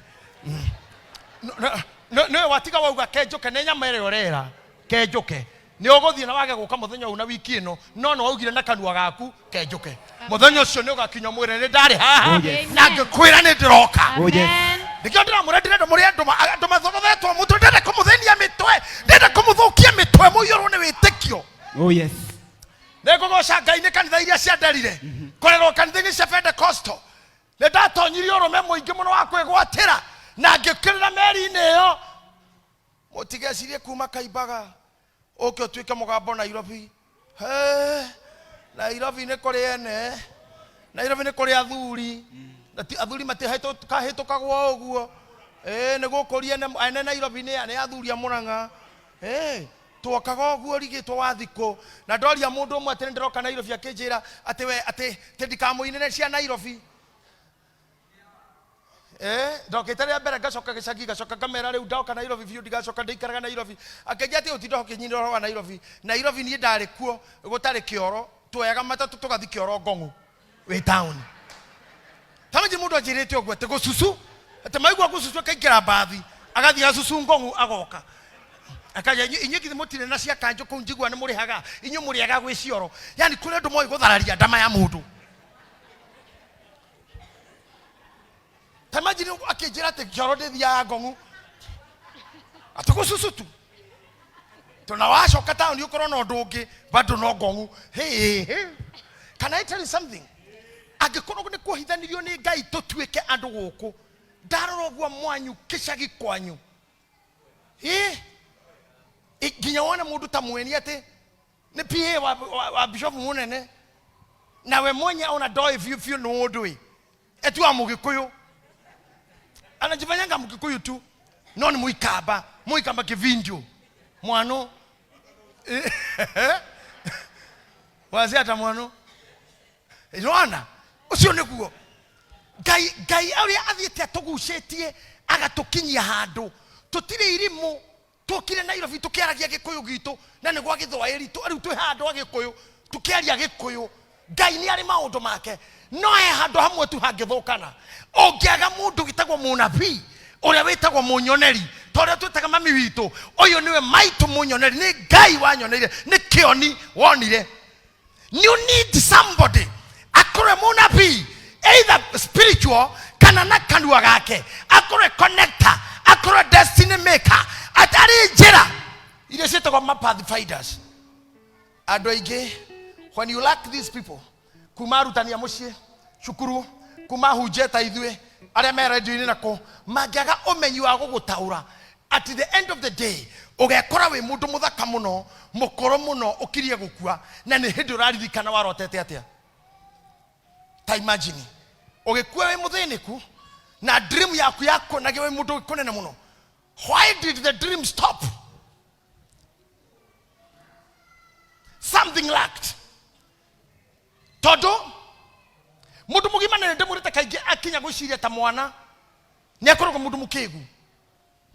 Nĩwe watiga wauga kenjũke nĩ nyama ĩrĩa ũrera kenjũke, nĩ ũgũthiĩ na wage gũka mũthenya ũyũ na wiki ĩno, no nĩ waugire na kanua gaku kenjũke. Mũthenya ũcio nĩ ũgakinya mwĩre nĩ ndarĩ haha Oh, yes. na ngĩkwĩra nĩ ndĩroka. Oh, yes. Amen. Nĩkĩo ndĩramwĩra ndĩrenda mũrĩ andũ andũ mathogothetwo mũtwe, ndĩrenda kũmũthĩnia mĩtwe, ndĩrenda kũmũthũkia mĩtwe mũiyũrwo nĩ wĩtĩkio. Oh yes. Nĩ ngũgoca Ngai nĩ kanitha iria cianderire kũrerwo kanitha-inĩ cia Pentecostal. Nĩ ndatonyirie ũrũme mũingĩ mũno wa kwĩgwatĩra na ngĩkĩrĩra meri-inĩ ĩyo. Mũtigecirie kuma Kaimbaga ũke ũtuĩke mũgambo Nairobi. He, Nairobi nĩ kũrĩ ene, Nairobi nĩ kũrĩ athuri, na ti athuri matihĩtũkagwo ũguo. Nĩ gũkũria ene Nairobi nĩ athuri a Mũrang'a. Twokaga ũguo rigĩtwo wa thikũ, na ndoria mũndũ ũmwe atĩ nĩndĩroka Nairobi, akĩnjĩra atĩ we atĩ ndikamũinĩre cia Nairobi. Ndokĩte rĩa mbere ngacoka gĩcagi, ngacoka ngamera rĩu ndoka Nairobi biũ, ndigacoka ndĩikaraga Nairobi. Akĩnjĩra atĩ ũtinda ũkĩnyinĩra ũhoro wa Nairobi. Nairobi niĩ ndarĩ kuo gũtarĩ kĩoro, tuoyaga matatũ tũgathiĩ kĩoro Ngong'u wĩ taũni. Tamaji mũndũ anjĩrĩte ũguo atĩ gũcucu, atĩ maigua gũcucu akaingĩra mbathi agathiĩ gacucu Ngong'u agoka. Akaja, inyuĩ githĩ mũtirĩ na cia kanjũ kũu njigua nĩ mũrĩhaga, inyuĩ mũrĩaga gwĩ cioro. Yani kũrĩ andũ moĩ gũthararia ndama ya mũndũ. Ta imagine akĩnjĩra atĩ kĩoro ndĩthiaga Ngong'u, atĩ gũcucu tu. Tondũ wacoka taũni ũkorwo na ũndũ ũngĩ bado no Ngong'u. Hey, hey. Can I tell you something? Angĩkorwo nĩ kuohithanirio nĩ Ngai tũtuĩke andũ gũkũ, ndarora ũguo mwanyu kĩcagi kwanyu, nginya wone mũndũ ta mweni atĩ nĩ PA wa bishop mũnene, nawe mwenye ona ndoĩ biũ biũ nĩ ũndũ ĩ, eti wa Mũgĩkũyũ, anajifanyanga Mũgĩkũyũ tu, no nĩ Mũikamba, Mũikamba kĩvindio mwanũ. Wacia ta mwano nĩwona ũcio nĩguo Ngai. Ngai ũrĩa athiĩte atũgucĩtie agatũkinyia handũ tũtirĩ irimũ. Tũkire Nairobi tũkĩaragia Gĩkũyũ gitũ na nĩ gwa Gĩthwaĩri, rĩu twĩ handũ a Gĩkũyũ tũkĩaria Gĩkũyũ. Ngai nĩ arĩ maũndũ make, no he handũ hamwe tu hangĩthũkana ũngĩaga mũndũ wĩtagwo mũnabii, ũrĩa wĩtagwo mũnyoneri, ta ũrĩa twĩtaga mami witũ. Ũyũ nĩwe maitũ mũnyoneri, nĩ Ngai wanyoneire, nĩ kĩoni wonire. You need somebody akorwe mũnabii, either spiritual kana na kanua gake, akorwe connector, akorwe destiny maker, atarĩ njĩra iria ciĩtagwo ma pathfinders. Andũ aingĩ, when you lack these people, kuma arutani a mũciĩ, cukuru, kuma hunjia ta ithuĩ arĩa me radio-inĩ na kũ mangĩaga ũmenyi wa gũgũtaũra, at the end of the day ũgekora wĩ mũndũ mũthaka mũno, mũkũrũ mũno, ũkirie gũkua, na nĩ hĩndĩ ũraririkana warotete atĩa. Ta imagine ũgĩkua wĩ mũthĩnĩku na dream yaku yakuonagia wĩ mũndũ kũnene mũno. Why did the dream stop? Something lacked, tondũ mũndũ mũgima, na nĩndĩmwĩrĩte kaingĩ, akinya gwĩciria ta mwana nĩ akoragwo mũndũ mũkĩgu,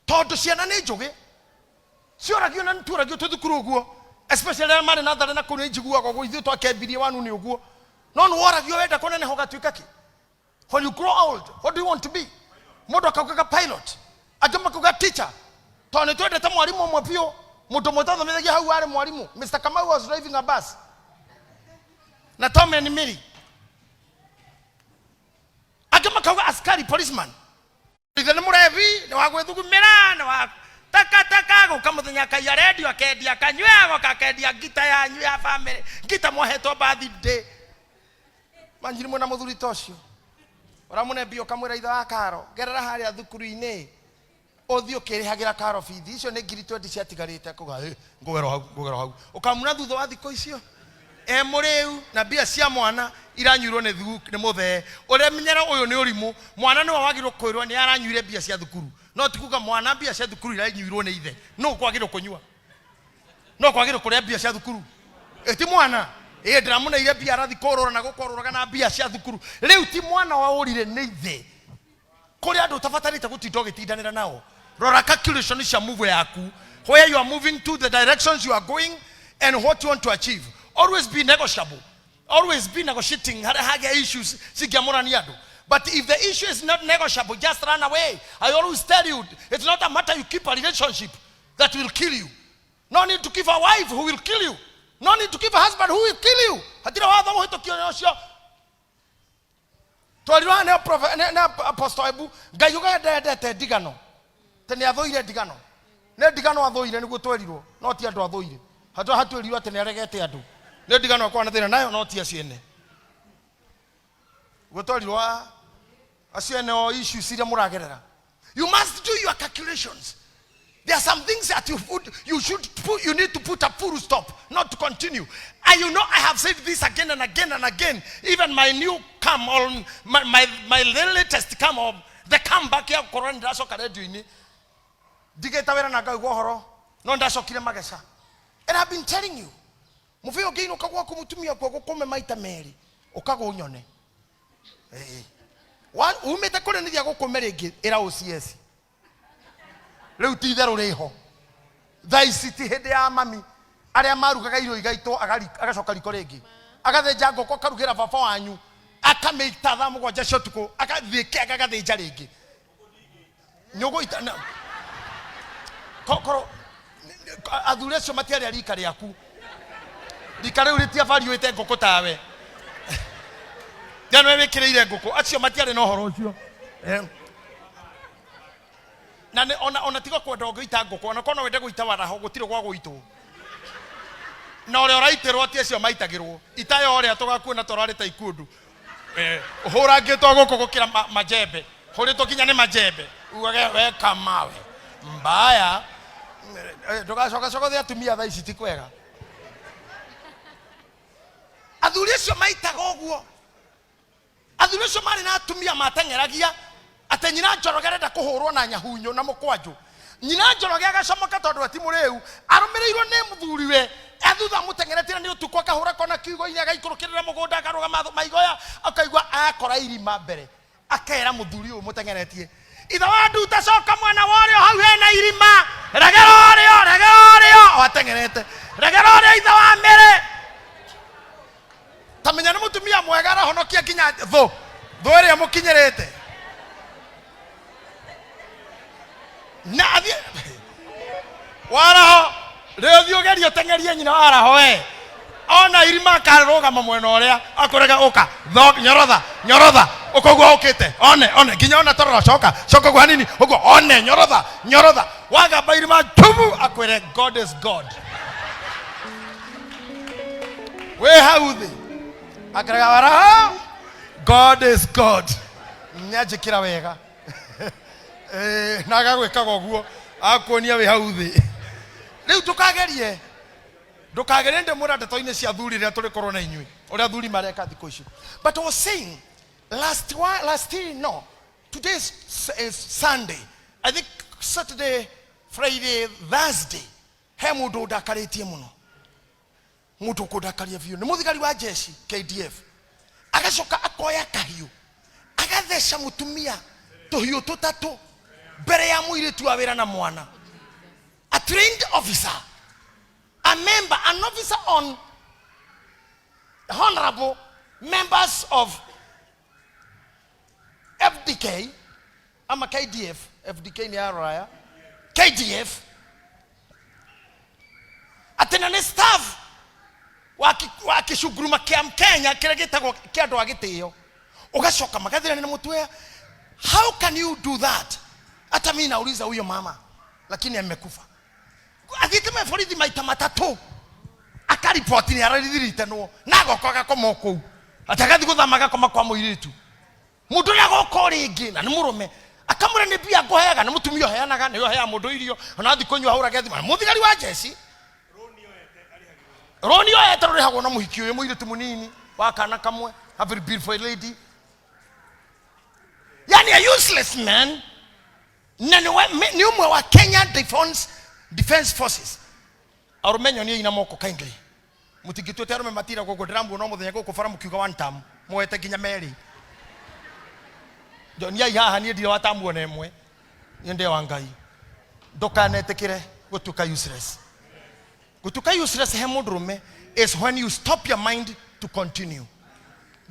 tondũ ciana nĩ njũgĩ, cioragio na nĩtuoragio twĩ thukuru ũguo, especially arĩa marĩ natharĩ na kũu nĩ njiguaga ũguo, ithuĩ twakembirie wanu nĩ ũguo, no nĩ woragio wenda kũneneha ũgatuĩka kĩ? When you grow old, what do you want to be? Mũndũ akaugaga pilot, angĩ makauga teacher, tondũ nĩ twendete mwarimũ ũmwe biũ. Mũndũ ũmwe twathomithagia hau arĩ mwarimũ, Mr Kamau, was driving a bus na Tom and Mary. Angĩ makauga askari, policeman. Ithe nĩ mũrebi, nĩ wa gwĩthugumĩra, nĩ wa takataka, gũka mũthenya akaiya redio, akendia, akanyua, agoka akendia ngita yanyu ya family, ngita mwahetwo birthday manjiri mwena. Mũthuri ta ũcio ũramũne mbia, ũkamwĩra, "Ithe wa karo, gerera harĩa thukuru-inĩ ũthiĩ ũkĩrĩhagĩra karo bithi icio nĩ ngiri 20 ciatigarĩte." Akauga, "Ĩ, ngũgera hau, ngũgera hau." Ũkamuna thutha wa thikũ icio e mũrĩu na mbia cia mwana iranyuirwo nĩ mũthee ũrĩa. Menyera ũyũ nĩ ũrimũ. Mwana nĩwe wagĩrĩirwo kwĩrwo nĩ aranyuire mbia cia thukuru, no ti kuga mwana mbia cia thukuru iranyuirwo nĩ ithe. No kwagĩrĩirwo kũnyua, no kwagĩrĩirwo kũrĩa mbia cia thukuru, ĩ ti mwana. Ĩ ndĩramũneire mbia, arathi kũrũra na gũkũrũraga na mbia cia thukuru. Rĩu ti mwana waũrire, nĩ ithe. Kũrĩ andũ ũtabatarĩte gũtinda ũgĩtindanĩra nao. Rora calculation cia move yaku, where you are moving to, the directions you are going and what you want to achieve. Always be negotiable, always be negotiating harĩa hagĩa issues cingĩamũrania andũ. But if the issue is not negotiable, just run away. I always tell you, it's not a matter you keep a relationship that will kill you. No need to keep a wife who will kill you. No need to keep a husband who will kill you. Hatirĩ watho mũhĩtũkio ũcio twarirwo haha nĩ Apostle Ebu. Ngai uga ndendete ndigano, te nĩ athũire ndigano, nĩ ndigano athũire, nĩguo twerirwo, no ti andũ athũire. Hatũ hatwĩrirwo atĩ nĩ aregete andũ, nĩ ndigano akorwo na thĩna nayo, no ti acio ene. Guo twerirwo acio ene o issues iria mũragerera. You must do your calculations. There are some things that you should put, you need to put a full stop, not to continue. And you know, I have said this again and again and again. Even my new come on, my latest come on, the comeback ya gũkorwo nĩ ndacoka radio-inĩ. Ndigĩte wĩra na ngaigua ũhoro, no ndacokire mageca. And I've been telling you, mũbĩa ũngĩinũka gwaku mũtumia kuo gũkũme maita merĩ, ũkagwo ũnyone. Ĩĩ. Umĩte kũrĩ nĩthia gũkũme rĩngĩ, ĩra OCS rĩu ti itherũ rĩho thaa ici, ti hĩndĩ ya mami arĩa marugaga irio igaitwo, agacoka riko rĩngĩ, agathĩnja ngũkũ, akarugĩra baba wanyu, akamĩita thaa 7 cia ũtukũ, agathiĩ kĩanga, agathĩnja rĩngĩ nyũgũita korwo athuri acio matiarĩ a rika rĩaku, rika rĩu rĩtiabariũĩte ngũkũ tawe nĩwe wĩkĩrĩire ngũkũ, acio matiarĩ na ũhoro ũcio. Na nĩ ona tiga kwenda ũngĩita ngũkũ, ona korwo no wende gũita waraho, gũtirĩ gwa gũitwo, na ũrĩa ũraitĩrwo ti acio maitagĩrwo itayo ũrĩa tũgakuona tũrarĩte ikundu. Ũhũrangĩtwo gũkũ gũkĩra majembe, hũrĩtwo nginya nĩ majembe, ugage we kamawe mbaya. Ndũgacoka cogothe atumia thaa ici ti kwega. Athuri acio maitaga ũguo, athuri acio marĩ na atumia mateng'eragia atĩ nyina Njoroge arenda kũhũrwo na nyahunyo na mũkwanjũ. Nyina Njoroge agacomoka tondũ ati mũrĩu arũmĩrĩirwo nĩ mũthuriwe athutha mũteng'eretie na nĩ ũtukũ akahũra kona kiugo-inĩ agaikũrũkĩrĩra mũgũnda akarũgama maigoya akaigua akora irima mbere akera mũthuri ũyũ mũteng'eretie ithe wa nduta coka mwena wa ũrĩo hau hena irima regera ũrĩo regera ũrĩo o ateng'erete regera ũrĩo ithe wa mĩrĩ ta menya nĩ mũtumia mwega arahonokia nginya thũ thũ ĩrĩa mũkinyĩrĩte na athiĩ waraho rĩo thiĩ ũgerie ũteng'erie nyina waraho we ona irima akarũgama mwena ũrĩa akũrega ũka tho nyorotha nyorotha ũka ũguo ũkĩte one one nginya ona torora coka coka ũguo hanini ũguo one nyorotha nyorotha wagamba irima tubu akwĩre God is God wĩ hau thĩ akĩrega waraho God is God nĩanjĩkĩra wega. Na agagwĩkaga ũguo akuonia wĩ hau thĩ rĩu ndũkagerie ndũkagerie ndĩmwĩra ndeto-inĩ cia thuri rĩrĩa tũrĩkorwo na inyuĩ ũrĩa thuri mareka thikũ ici. But I was saying last one, last year, no, today is Sunday, I think Saturday, Friday, Thursday, he mũndũ ũndakarĩtie mũno, mũndũ ũkũndakaria biũ nĩ mũthigari wa jeshi KDF, agacoka akoya kahiũ agatheca mũtumia tũhiũ tũtatũ mbere ya mũirĩtu wa wĩra na mwana. A trained officer, a member, an officer on honorable members of FDK, ama KDF, FDK ni ya raya, KDF, atĩ na nĩ staff wa kĩcunguruma kĩa Kenya kĩrĩa gĩtagwo kĩa andũ a gĩtĩo, ũgacoka magathirania na mũtwe. How can you do that? Hata mimi nauliza huyo mama, lakini amekufa. Athiĩte meborithi maita matatũ akariboti nĩ ararithiritenwo na agoka agakoma o kũu atĩ agathiĩ gũthama agakoma kwa mũirĩtu mũndũ ũrĩa agoka o rĩngĩ na nĩ mũrũme akamwĩra nĩ mbia ngũheaga nĩ mũtumia ũheanaga nĩwe ũheaga mũndũ irio ona athiĩ kũnyua ahũrage thimũ na mũthigari wa jeshi roni oete rũrĩhagwo na mũhiki ũyũ mũirĩtu mũnini wa kana kamwe, a very beautiful lady, yani a useless man, na nĩ ũmwe wa Kenya Defense Forces. Arũme nyonie ina moko kindly mũtingĩtuĩte arũme matira gũkũ ndĩramuona o mũthenya gũkũ bara mũkiuga one term muoete nginya merĩ nyoniai haha niĩ ndirĩ wa tamu ona ĩmwe niĩ ndĩ wa Ngai. Ndũkanetĩkĩre gũtuĩka useless. Gũtuĩka useless he mũndũrũme is when you stop your mind to continue.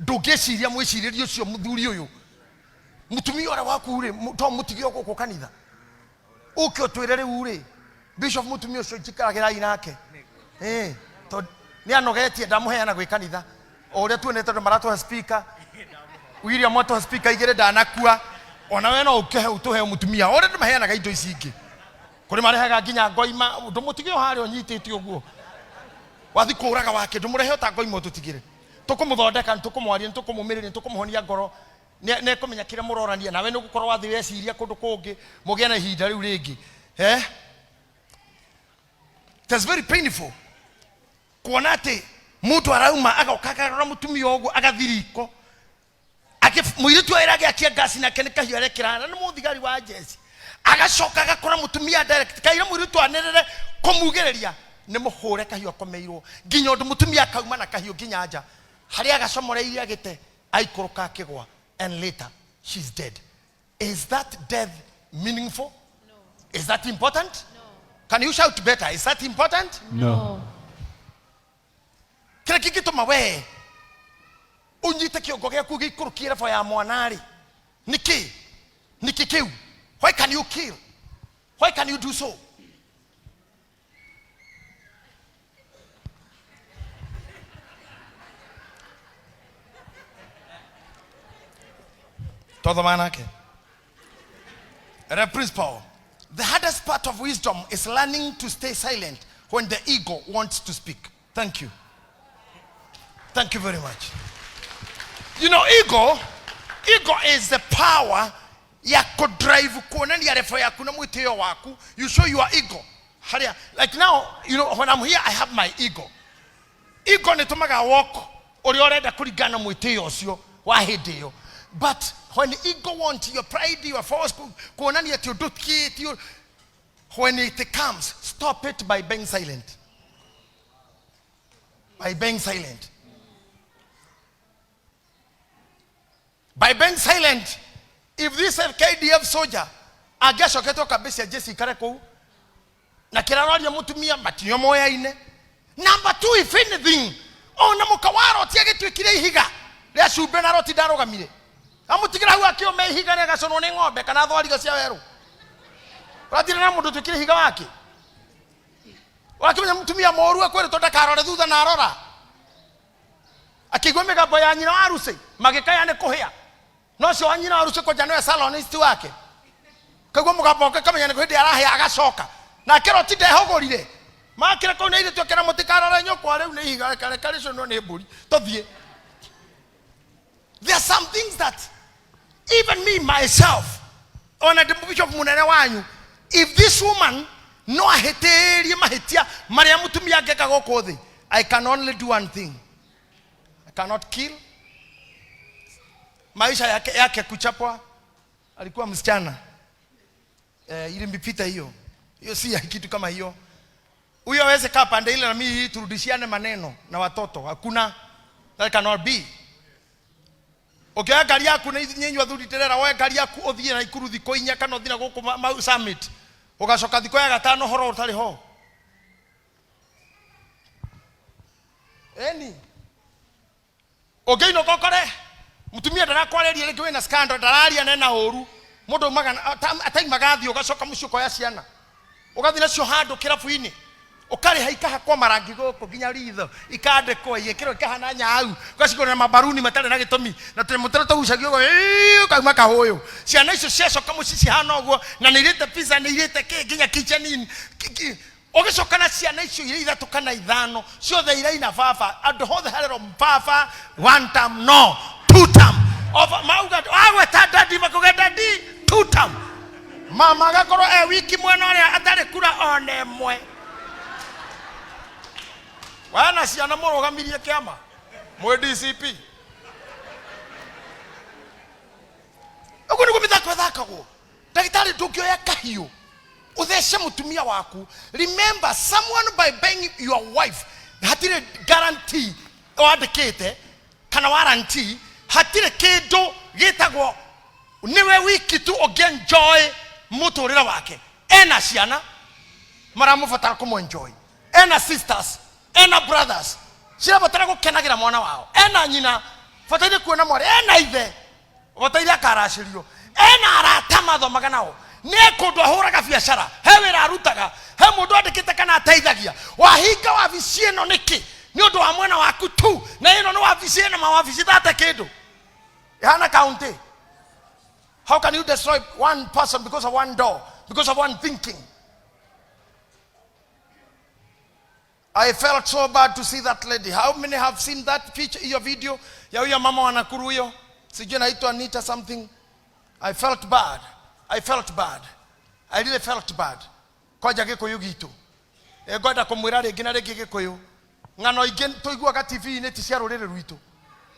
Ndũngĩciria mwĩcirĩrie ũcio mũthuri ũyũ mũtumia ũrĩa waku rĩ to mũtige gũkũ kanitha ũke ũtwĩre rĩu rĩ bishop mũtumia ũcio njikaragĩrai nake tondũ nĩ anogetie ndamũheana gwĩ kanitha o ũrĩa tuonete andũ maratũhe speaker William atũhe speaker igĩrĩ ndanakua ona we no ũkĩhe ũtũhe mũtumia ũrĩa andũ maheanaga indo ici ingĩ kũrĩ marehaga nginya ngoima ndũmũtige o harĩa ũnyitĩte ũguo wathi kũraga wake ndũmũrehe o ta ngoima ũtũtigĩre tũkũmũthondeka nĩtũkũmwaria nĩtũkũmũmĩrĩria nĩtũkũmũhonia ngoro nĩekũmenya kĩrĩa mũrorania nawe nĩũgũkorwo wathi weciria kũndũ kũngĩ mũgĩe na ihinda rĩu rĩngĩ. It is very painful kuona atĩ mũndũ arauma agoka akarora mũtumia ũguo agathiĩ riko mũirĩtu ũyũ agĩakia ngasi nake nĩ kahiũ arekĩra na nĩ mũthigari wa jeshi agacoka agakora mũtumia direct kaira mũirĩtu anĩrĩre kũmugĩrĩria nĩ mũhũre kahiũ akomeirwo nginya ũndũ mũtumia akauma na kahiũ nginya nja harĩa agacomoreirie agĩte aikũrũka akĩgwa and later she's dead. Is that death meaningful? No. Is that important? No. Can you shout better? Is that important? No. Kĩrĩa kĩngĩtũma we ũnyite kĩongo gĩaku gĩikũrũkie level ya mwana rĩ nĩkĩ? Nĩkĩ kĩu? Why can you kill? Why can you do so? Twathoma nake. Rev Principal, the hardest part of wisdom is learning to stay silent when the ego wants to speak. Thank you. Thank you very much. You know, ego is the power ya kudrive kuonania level yaku na mwĩtĩo waku. You show your ego. Haria, like now, you know, when I'm here, I have my ego. Ego nĩ tũmaga walk ũrĩa ũrenda kũringana na mwĩtĩo ũcio wa hĩndĩ ĩyo. But when ego want your pride, your force, kuonania atĩ ũndũ kĩ, ti ũ-, When it comes, stop it by being silent. By being silent. By being silent, if this KDF soldier angĩacoketwo kambĩ cia jeshi ikare kũu na kĩraroria mũtumia matinio moyaine. Number two, if anything, ona mũka wa Loti agĩtuĩkire ihiga rĩa cumbĩ na Loti ndarũgamire, amũtigĩra hau akĩũme ihiga rĩagaconwo nĩ ng'ombe kana thwariga cia werũ. Ũratigana na mũndũ ũtuĩkire ihiga wake, ũrakĩmenya mũtumia mũru akwĩrĩtwo ndakarore thutha na arora akĩigua mĩgambo ya nyina wa Lucy magĩkaya nĩ kũhĩa, no ũcio wa nyina wa Lucy kwanja nĩwe salonist wake, kaigua mũgambo wake kamenya nĩ hĩndĩ arahĩa, agacoka nake Loti ndehũgũrire makĩra kũu na airĩtu akĩra mũtikarore nyũkwa rĩu nĩ ihiga reka reka rĩcũnwo nĩ mbũri tũthiĩ. There are some things that even me myself, ona ndĩ bishop mũnene wanyu, if this woman no ahĩtĩrie mahĩtia marĩa mũtumia angĩka gũkũ thĩ, I can only do one thing. I cannot kill. Maisha yake, yake kuchapwa, alikuwa msichana, ilimpita hiyo hiyo, si ya kitu kama hiyo. Huyo aweze kaa pande ile na mimi turudishiane maneno na watoto, hakuna. That cannot be. Ũkĩoya ngari yaku na inyuĩ athuri terera, woe ngari yaku ũthiĩ na Ikuru thikũ 4 kana ũthiĩ na gũkũ Mau Summit, ũgacoka thikũ ya gatano horo ũtarĩ ho. Eni ũngĩinũka ũkore mũtumia ndarakwarĩria rĩngĩ, wĩna scandal, ndararia nena ũru, mũndũ aumaga ataimaga thiĩ, ũgacoka mũciĩ ũkoya ciana ũgathiĩ nacio handũ kĩrabu-inĩ, ũkarĩha ikahakwo marangi gũkũ nginya ritho, ikandĩkwo igĩkĩrwo ikahana nyau, ũgacigũrĩra mabaruni matarĩ na gĩtũmi na tũnyamũ tũrĩa tũgucagio ũguo, ĩĩ, ũkauma kahũyũ. Ciana icio ciacoka mũciĩ cihana ũguo na nĩ irĩte pizza, nĩ irĩte kĩ nginya kitchen ũgĩcoka na ciana icio irĩ 3 kana 5 ciothe iraina baba, andũ hothe harerwo baba one term, no two term. Over mauga wagweta dadi makuga dadi two term, mama agakorwo e wiki mwena ũrĩa atarĩ kura ona ĩmwe. Wana ciana mũrũgamirie kĩama mwĩ DCP. Ũguo nĩguo mĩthako ĩthakagwo. Ndagĩtarĩ, ndũngĩoya kahiũ ũthece mũtumia waku. Remember, someone by buying your wife, hatirĩ guarantee wandĩkĩte kana warranty, hatirĩ kĩndũ gĩtagwo nĩwe wiki tu ũngĩenjoy mũtũrĩre wake. Ena ciana maramũbatara kũmũenjoy, ena sisters, ena brothers cirabatara gũkenagĩra mwana wao, ena nyina bataire kuona mwarĩ, ena ithe bataire akaracĩrio, ena arata mathomaga nao, nĩ kũndũ ahũraga biacara, he wĩra arutaga, he mũndũ andĩkĩte kana ateithagia. Wahinga wabici ĩno nĩkĩ? Nĩ ũndũ wa mwena waku tu, na ĩno nĩ wabici ĩna mawabici tate kĩndũ ĩhana county. How can you destroy one person because of one door, because of one thinking? I felt so bad to see that lady. How many have seen that picture, hiyo video ya huyo mama wa Nakuru huyo? Sijui anaitwa Anita something. I felt bad. I felt bad. I really felt bad. Kwanja Gĩkũyũ gitũ. Ngwenda kũmwĩra rĩngĩ na rĩngĩ Gĩkũyũ. Ng'ano ingĩ tũiguaga TV-inĩ ti cia rũrĩrĩ rwitũ.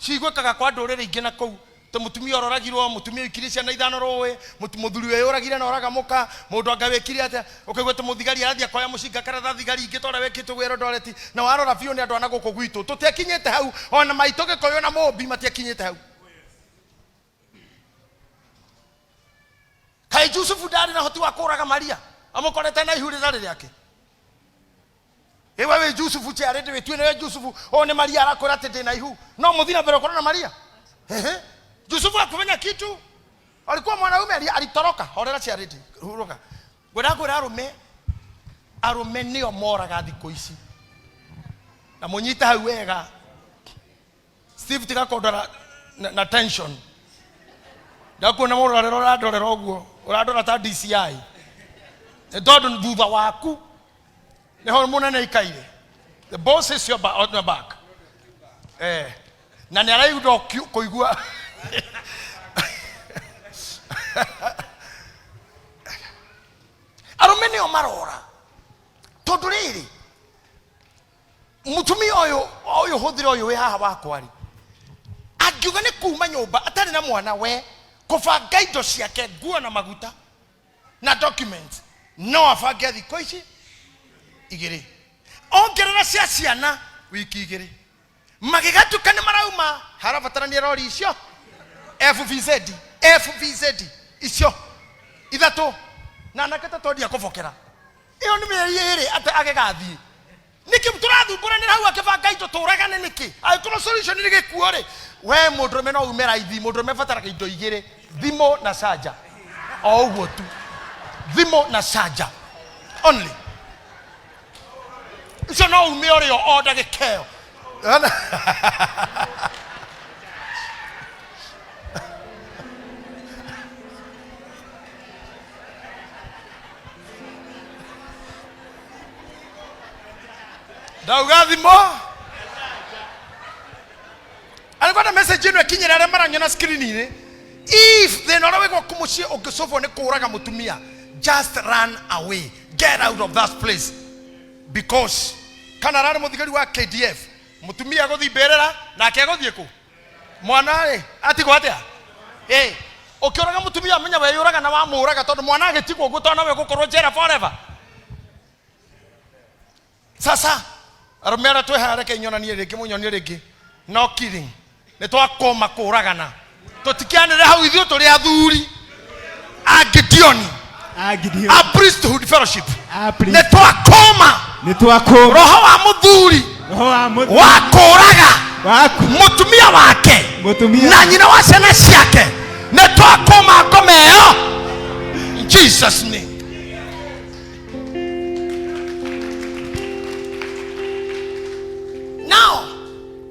Ciguĩkaga kwa ndũrĩrĩ ingĩ na kũu. Ta mũtumia ũroragirwo, mũtumia ũikirie ciana 5 rũĩ, mũthuri wĩyũragire na oraga mũka, mũndũ anga wĩkire atĩa, ũkaigua ta mũthigari arathiĩ akoya mũcinga karatathi thigari ingĩ ta ũrĩa wĩkĩtwo gwĩ Eldoret, na warora biũ nĩ andũ a na gũkũ gwitũ. Tũtiakinyĩte hau, ona maitũ Gĩkũyũ na Mũmbi matiakinyĩte hau. Kaĩ Jusufu ndarĩ na ũhoti wa kũũraga Maria, amũkorete na ihu rĩtarĩ rĩake? Ĩwe wĩ Jusufu chiarĩ ndĩwĩtue nĩwe Jusufu, ũyũ nĩ Maria arakwĩra atĩ ndĩna ihu, no mũthiĩ na mbere ũkorwo na Maria. Ehe. Jusufu hakumenya kitu, alikuwa mwanaume, alitoroka. Horera chiarĩti, huruka. Ngwenda kwĩra arũme, arũme nĩo moraga thikũ ici, na mũnyite hau wega. Steve, tiga kũndora na tension. Ndakuona mũrorero ũrandorera ũguo, ũrandora ta DCI. Nĩ tondũ thutha waku nĩho mũnene aikaire. The boss is on your back. Na nĩ araigua kũigua. Arũme nĩo marora. Tondũ rĩrĩ, mũtumia ũyũ, ũyũ hũthĩra ũyũ wĩ haha wakwa rĩ, angiuga nĩ kuma nyũmba atarĩ na mwana we, kũbanga indo ciake, nguo na maguta na documents, No abange thikũ ici igĩrĩ, ongerera cia ciana wiki igĩrĩ, magĩgatuka nĩ marauma harabatarania rori icio FVZ FVZ icio ithatũ na anake ta twendia kũbokera ĩyo nĩ mĩeri ĩrĩ atĩ agĩgathiĩ. Nĩkĩ tũrathumbũranĩra hau akĩbanga indo tũragane nĩkĩ? Angĩkorwo solution nĩ gĩkuo rĩ, we mũndũrũme no ume raithi. Mũndũrũme bataraga indo igĩrĩ, thimũ na canja, o ũguo tu, thimũ na canja only. Icio no ume ũrĩo o ndagĩka ĩyo. Ndauga thimũ arĩkwenda message ĩno ĩkinyĩre arĩa maranyona screen-inĩ. If thĩna ũrĩa wĩ gwaku mũciĩ ũngĩcũbwo nĩ kũũraga mũtumia, just run away, get out of that place, because kana ararĩ mũthigari wa KDF, mũtumia agũthiĩ mbĩrĩra nake agũthiĩ kũ mwana rĩ atigwo atĩa? Ĩ ũkĩũraga mũtumia amenya weyũraga na wamũraga, tondũ mwana agĩtigwo ũguo tondũ nowe ũgũkorwo njera forever. Sasa arũme arĩa twĩ haha, reke inyonanie rĩngĩ, mũnyonie rĩngĩ. No killing, nĩ twakoma kũragana, tũtikianĩre hau. Ithuĩ tũrĩ athuri a Gideoni. A Gideon. A priesthood fellowship. A nĩ priest. twakoma. Nĩ twakũma. Roho wa mũthuri roho wa mũthuri wa kũraga waku mũtumia wake mũtumia na nyina wa ciana ciake, nĩ twakoma ngoma ĩyo in Jesus name. Now,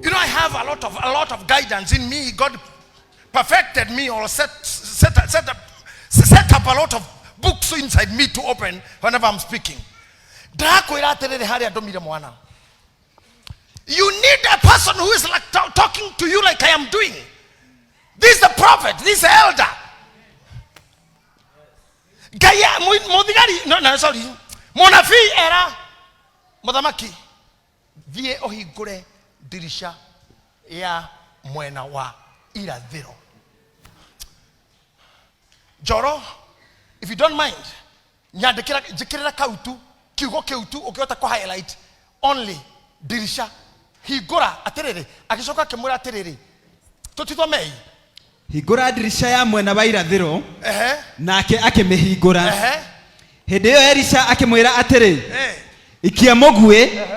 you know, I have a lot of guidance in me. God perfected me or set up a lot of books inside me to open whenever I'm speaking. Ndakwĩra atĩrĩrĩ, harĩa ndũmire mwana, you need a person who is like talking to you like I am doing. This is the prophet, this is the elder. Ngai mũthigari, no, sorry, mũnabii era mũthamaki, thiĩ ũhingũre ndirisha ya mwena wa irathĩro. Njoro, if you don't mind, nyandĩkĩra, njĩkĩrĩra kau tu, kiugo kĩu tu ũngĩhota kũ highlight only, ndirisha hingũra. Atĩrĩrĩ, agĩcoka akĩmwĩra atĩrĩrĩ, tũtithomei. Hingũra ndirisha ya mwena wa irathĩro. Ehe. Nake akĩmĩhingũra. Ehe. Hĩndĩ ĩyo Elisha akĩmwĩra atĩrĩ, Eh. ikia mũguĩ.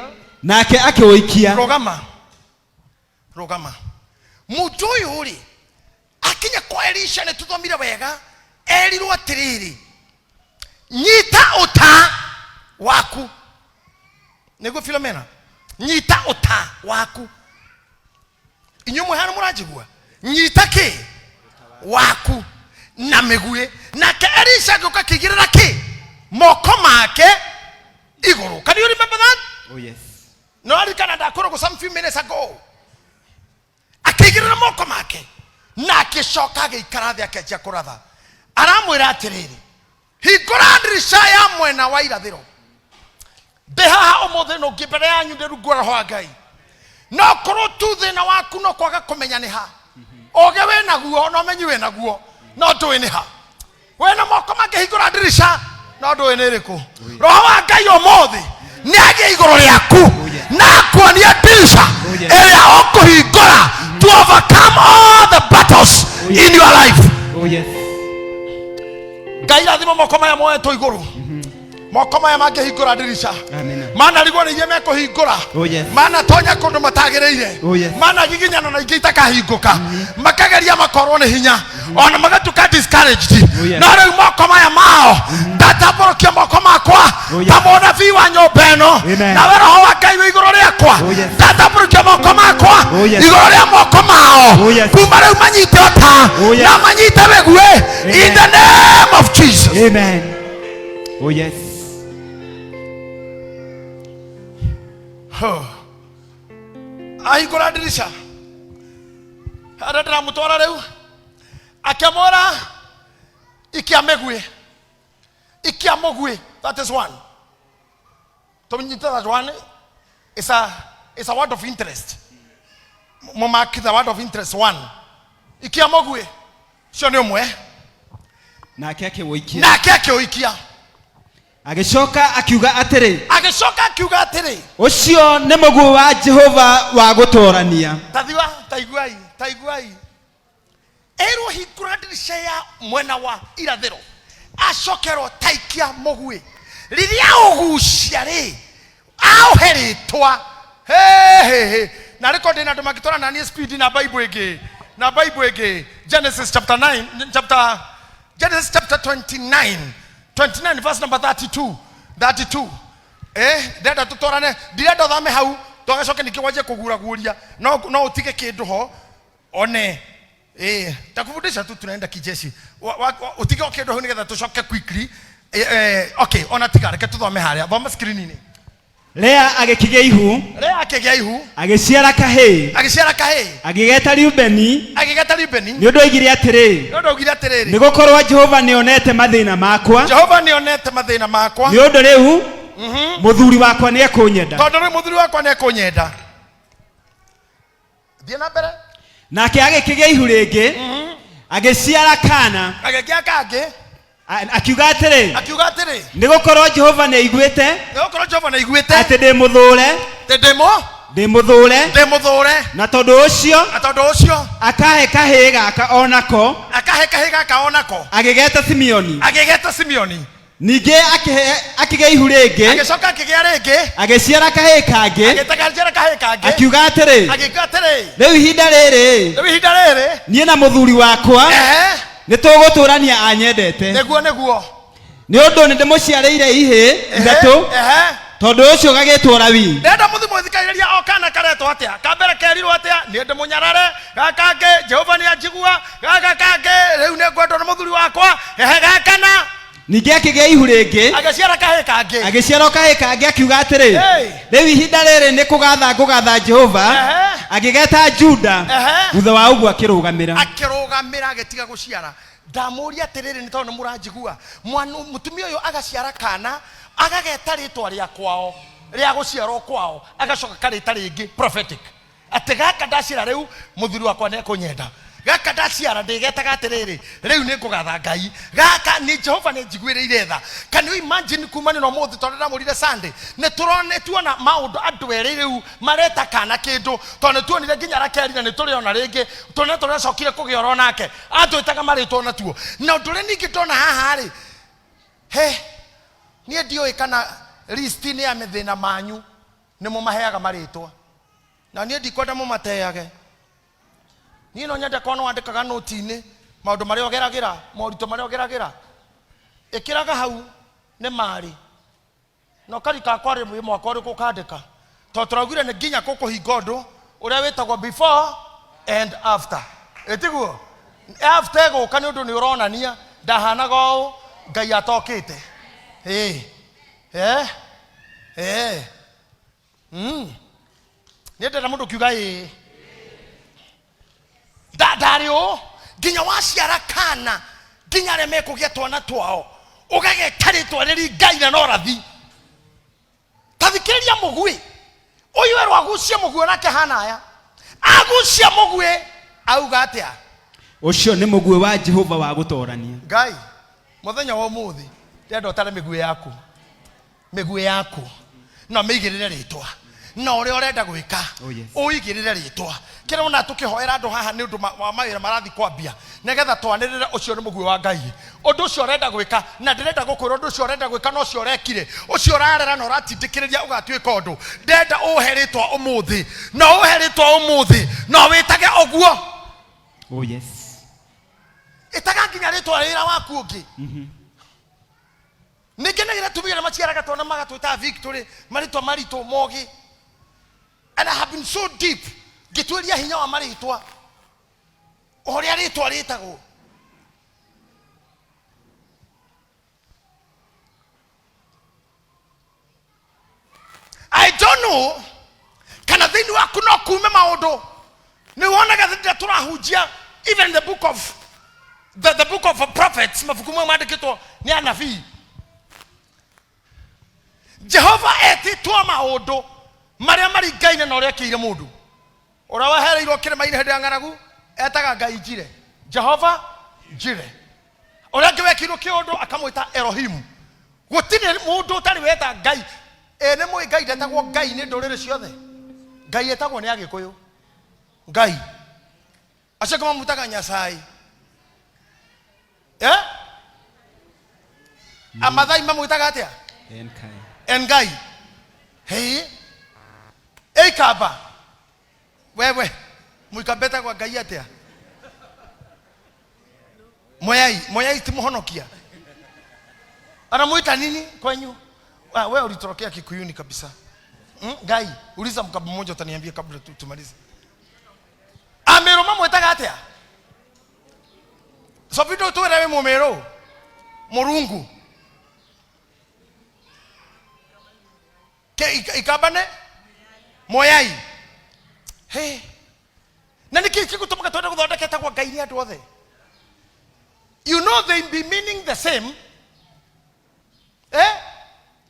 Nake akĩũikia. Rũgama, rũgama. Mũndũ ũyũ rĩ, akinya kwa Elisha, nĩ tũthomire wega, erirwo atĩrĩrĩ, nyita ũta waku. Nĩguo Filomena, nyita ũta waku. Inyuĩ mwĩ hana mũranjigua? Nyita kĩ waku na mĩguĩ. Nake Elisha agĩũka akĩigĩrĩra kĩ moko make igũrũ. Can you remember that? Oh yes. No aririkana ndakwĩrwo some few minutes ago, akĩigĩrĩra moko make na akĩcoka agĩikara thĩ, akĩanjia kũratha. Aramwĩra atĩrĩrĩ, hingũra ndirica ya mwena wa irathĩro. Ndĩ haha ũmũthĩ nũngĩ mbere yanyu ndĩ rungu rwa roho wa Ngai. No korwo tu thĩna waku no kwaga kũmenya nĩ ha. Ũgĩ wĩ naguo na ũmenyi wĩ naguo, no ndũĩ nĩ ha. Wĩna moko mangĩhingũra ndirica, no ndũĩ nĩ ĩrĩkũ. Roho wa Ngai ũmũthĩ nĩ agĩe igũrũ rĩaku na akuonia ndirica ĩrĩa ũkũhingũra to overcome all the battles in your life. Oh yes. Ngai rathima moko maya moetwo igũrũ, moko maya mangĩhingũra ndirica. Amen. Manarigwo nĩ iria mekũhingũra. Oh, yes. Manatonya kũndũ matagĩrĩire. Oh, yes. Managiginyana na ingĩ itakahingũka, makageria makorwo nĩ hinya, ona magatuĩka discouraged. Oh, yes. No rĩu moko maya mao ndatambũrũkia moko makwa Oh, yes. ta mũnabii wa nyũmba ĩno. Amen. Nawe roho wa Ngai wĩ igũrũ rĩakwa. Oh, yes. Ndatambũrũkia moko makwa Oh, yes. igũrũ rĩa moko mao. Oh, yes. Kuma rĩu manyite ũta Oh, yes. na manyite mĩguĩ in the name of Jesus. Amen. Oh yes. Huh. Ahingũra ndirica harĩa ndĩramũtwara rĩu, akĩmwĩra ikia mĩguĩ, ikia mũguĩ. That is one. Tũnyite that one is a word of interest. Mũmark the word of interest one, ikia mũguĩ. Ũcio nĩ ũmwe. Nake akĩwũikia. Nake akĩũikia. Agĩcoka akiuga atĩrĩ, Agĩcoka akiuga atĩrĩ, ũcio nĩ mũguĩ wa Jehova wa gũtoorania. Tathiwa, taiguai, taiguai. Erwo hingũra ndirica ya mwena wa irathĩro, acokerwo taikia mũguĩ. Rĩrĩa ũgucia rĩ, aũhe rĩtwa. He, he, he. Na rĩko ndĩna andũ mangĩtwara naniĩ speed na Bible ĩngĩ, na Bible ĩngĩ. Genesis chapter 9, chapter, Genesis chapter 29, 29 verse number 32, 32. Ndĩrenda tũtwarane, ndirenda ũthame hau, tũgacoke ningĩ wanjie kũguraguria, no no ũtige kĩndũ ho one. Takufundisha tu tunaenda kijeshi. Utige o kĩndũ hau nĩgetha tũcoke quickly. Okay, ona tiga reke tũthome harĩa, thoma screen-inĩ. Lea agĩkĩgĩa ihu, Lea akĩgĩa ihu, agĩciara kahĩĩ, agĩciara kahĩĩ, agĩgeta Rubeni, agĩgeta Rubeni, nĩ ũndũ oigire atĩrĩ, nĩ ũndũ augire atĩrĩrĩ, nĩ gũkorwo Jehova nĩonete mathĩna makwa, Jehova nĩonete mathĩna makwa, nĩ ũndũ rĩu mũthuri wakwa nĩekũnyenda. Tondũ rĩu mũthuri wakwa nĩekũnyenda. Thiĩ na mbere. Nake agĩkĩgĩa ihu rĩngĩ, agĩciara kana, Agĩkĩa kangĩ, akiuga atĩrĩ, akiuga atĩrĩ, nĩ gũkorwo Jehova nĩaiguĩte nĩ gũkorwo Jehova nĩaiguĩte atĩ ndĩ mũthũre, ndĩ ndĩ mũthũre, ndĩ mũthũre, na tondũ ũcio na tondũ ũcio akahe kahĩĩ gaka onako, akahe kahĩĩ gaka onako, agĩgeta Simeoni. Agĩgeta Simeoni. Ningĩ akĩgĩa ihu rĩngĩ, agĩcoka akĩgĩa rĩngĩ, agĩciara kahĩĩ kangĩ, agĩciara kahĩĩ kangĩ, akiuga atĩrĩ, akiuga atĩrĩ, rĩu ihinda rĩrĩ, rĩu ihinda rĩrĩ, niĩ na mũthuri wakwa nĩ tũgũtũrania anyendete. Nĩguo, nĩguo. Nĩ ũndũ nĩ ndĩmũciarĩire ihĩĩ ithatũ, tondũ ũcio gagĩtwo Lawi. Ndĩrenda mũthi mũthikagĩrĩria o kana karetwo atĩa. Kambere kerirwo atĩa, niĩ ndĩmũnyarare. Gaka kangĩ, Jehova nĩ anjigua. Gaka kangĩ, rĩu nĩ ngwendwo nĩ mũthuri wakwa. Ehe, gakana. Ningĩ akĩgĩa ihu rĩngĩ, agĩciara kahĩĩ kangĩ, agĩciara kahĩĩ kangĩ, akiuga atĩrĩ, rĩu ihinda rĩrĩ nĩ kũgatha ngũgatha Jehova, agĩgeta Juda. Thutha wa ũguo akĩrũgamĩra, akĩrũgamĩra, agĩtiga gũciara. Ndamũria atĩrĩrĩ, nĩ tondũ nĩ mũranjigua, mũtumia ũyũ agaciara kana, agageta rĩtwa rĩa kwao, rĩa gũciarwo kwao, agacoka karĩta rĩngĩ prophetic, atĩ gaka ndaciara rĩu mũthuri wakwa nĩekũnyenda. Gaka ndaciara ndĩgetaga atĩrĩrĩ, rĩu nĩ ngũgatha Ngai. Gaka nĩ Jehova nĩ njiguĩrĩire tha. Can you imagine kuma nĩ ũmũthĩ, tondũ ndamũrire Sunday, nĩ tũrone tuona maũndũ andũ erĩ rĩu mareta kana kĩndũ, tondũ nĩ tuonire nginya Rakeli na nĩ tũrĩona rĩngĩ, tũrĩa tũracokire kũgĩa oro nake atwĩtaga marĩtwa natuo. Na ũndũ ũrĩa ningĩ ndona haha rĩ, he niĩ ndiũĩ kana list-inĩ ya mĩthĩna manyu nĩ mũmaheaga marĩtwa, na niĩ ndikwenda mũmateage. Niĩ no nyende korwo no wandĩkaga noti-inĩ maũndũ marĩa ũgeragĩra, moritũ marĩa ũgeragĩra, ĩkĩraga hau nĩ marĩ na ũkarika kwa rĩ mwaka ũrĩkũ ũkandĩka, tondũ tũraugire nĩ nginya kũkũhinga ũndũ ũrĩa wĩtagwo before and after. Ĩtiguo after ĩgũka nĩ ũndũ nĩ ũronania ndahanaga ũũ Ngai atokĩte. Ĩĩ, eh eh Nĩ ndĩrenda mũndũ kiuga ĩĩ. Ndarĩ ũũ nginya waciara kana, nginya arĩa mekũgĩa twana twao ũgageta rĩtwa rĩringaine na ũrathi. Tathikĩrĩria mũguĩ ũyũ, erwo agucie mũguĩ, onake hana aya agucia mũguĩ, auga atĩa? Ũcio nĩ mũguĩ wa Jehova wa gũtoorania. Ngai, mũthenya wa ũmũthĩ ndĩrenda ũtare mĩguĩ yaku, mĩguĩ yaku na ũmĩigĩrĩre rĩtwa na ũrĩa ũrenda gwĩka. Oh, yes. Ũigĩrĩre rĩtwa kĩrĩa ona tũkĩhoera andũ haha nĩ ũndũ wa mawĩra marathiĩ kwambia, nĩgetha twanĩrĩre ũcio nĩ mũguĩ wa Ngai, ũndũ ũcio ũrenda gwĩka. Na ndĩrenda gũkwĩra ũndũ ũcio ũrenda gwĩka na ũcio ũrekire, ũcio ũrarera na ũratindĩkĩrĩria ũgatuĩka ũndũ, ndĩrenda ũhe rĩtwa ũmũthĩ, na ũhe rĩtwa ũmũthĩ na wĩtage ũguo. Oh, yes. Ĩtaga nginya rĩtwa rĩra waku ũngĩ. Ningĩ atumia arĩa maciaraga twana magatwĩta Victory, marĩtwa maritũ mogĩ. And I have been so deep ngĩtuĩria hinya wa marĩtwa, ũrĩa rĩtwa rĩtagwo. I don't know kana thĩinĩ waku no kume maũndũ nĩ wonaga rĩrĩa tũrahunjia. Even the book of the book of prophets, mabuku mamwe mandĩkĩtwo nĩ anabii, Jehova etĩtwo maũndũ marĩa maringaine na ũrĩa ekĩire mũndũ ũrĩa wahereirwo kĩrĩma-inĩ hĩndĩ ya ng'aragu, etaga Ngai Njire, Jehova Njire. Ũrĩa angĩ wekirwo kĩũndũ akamwĩta Elohimu. Gũtirĩ mũndũ ũtarĩ weta Ngai. Ĩ nĩ mũĩ Ngai ndetagwo Ngai nĩ ndũrĩrĩ ciothe. Ngai etagwo nĩ Agĩkũyũ. Ngai. Acio angĩ mamwĩtaga Nyasaye. Eh? Amathai mamwĩtaga atĩa? Enkai. Engai. Hei. Eikamba. Wewe mũikamba etagwo Ngai atĩa? Moyai, moyai ti mũhonokia. Anamwita nini kwenyu? Ah, wewe ulitorokea Kikuyuni kabisa. Ngai, uliza mkamba mmoja utaniambia kabla tumalize. Ameru mamwĩtaga atĩa? Sofido twĩre wĩ mũmerũ. Mũrungu. Ke ikambane? Moyai. Hey. Na nĩkĩ gĩgũtũmaga twende gũthondeka etagwo Ngai nĩ andũ othe? You know they be meaning the same. Eh?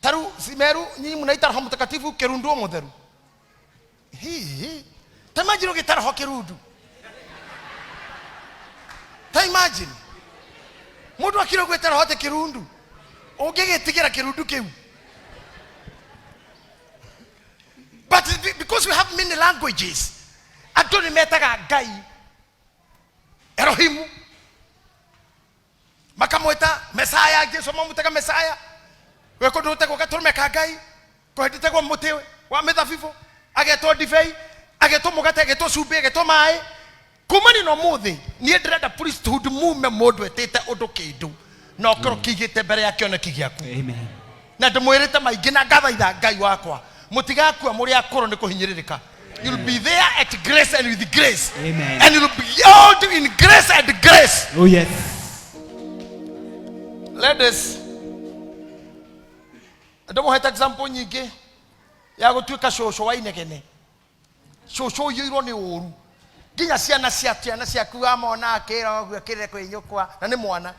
Taru Simeru nyinyi mnaita Roho Mtakatifu kirundu mutheru. Hihi. Ta imagine ũgĩta roho kĩrundu. Ta imagine. Mũndũ akira gwĩta roho atĩ kĩrundu. Ũngĩgĩtigĩra kĩrundu kĩu. But because we have many languages, andũ nĩ metaga Ngai Elohimu, makamwĩta Mesaya. Jesu mamwĩtaga Mesaya. Gwĩ kũndũ gwĩtagwo gatũrũme ka Ngai, kũhĩndĩtagwo mũtĩ wa mĩthabibũ, agetwo ndibei, agetwo mũgate, agetwo cumbĩ, agetwo maĩ. Kumania na ũmũthĩ niĩ ndĩrenda priesthood mume mũndũ etĩte ũndũ kĩndũ na ũkorwo kĩigĩte mbere ya kĩoneki gĩaku. Amen. Na ndĩmwĩrĩte maingĩ na ngathaitha Ngai wakwa mũtigakua mũrĩ akũrũ nĩ kũhinyĩrĩrĩka. You'll be there at grace and with grace. Amen. And you'll be old in grace and grace. Oh yes. Ladies, ndĩmũhete example nyingĩ ya gũtuĩka cũcũ wa inegene. Cũcũ ũiyũirwo nĩ ũru nginya ciana cia ciana ciaku wamona akĩra ũguo akĩrĩre kwĩ nyũkwa na nĩ mwana,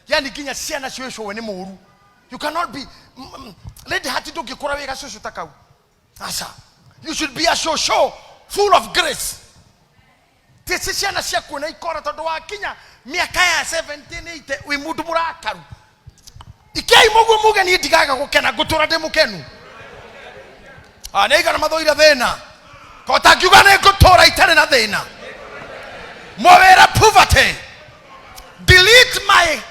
yani nginya ciana ciũĩ cũwe nĩ mũru. You cannot be lady hati ndũngĩkũra wĩ gacũcũ ta kau. Aca, you should be a cũcũ full of grace. Ti ciana ciaku na ikora tondũ wakinya mĩaka ya 17 80 wĩ mũndũ mũrakaru. Ikei mũguo muge niĩ ndigaga gũkena, ngũtũra ndĩ mũkenu. Ah, nĩ aigana mathũire thĩna. Ko tangiuga nĩ ngũtũra itarĩ na thĩna. Mwawĩra poverty. Delete my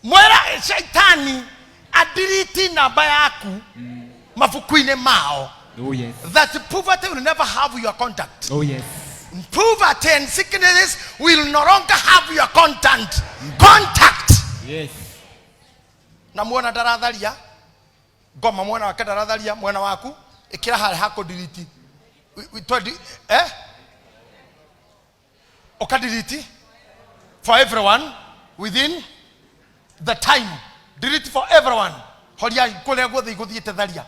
mwĩra shaitani adiriti namba yaku mabuku-inĩ mao. Oh yes. That poverty will never have your contact. Oh yes. Poverty and sicknesses will no longer have your contact. Contact. Yes. Na muona ndaratharia ngoma mwena wake ndaratharia mwena waku ikira harĩa ha kũdiriti. Eh? Ũkadiriti for everyone within the time. Delete for everyone. Horia kũrĩa guothe igũthiĩte tharia.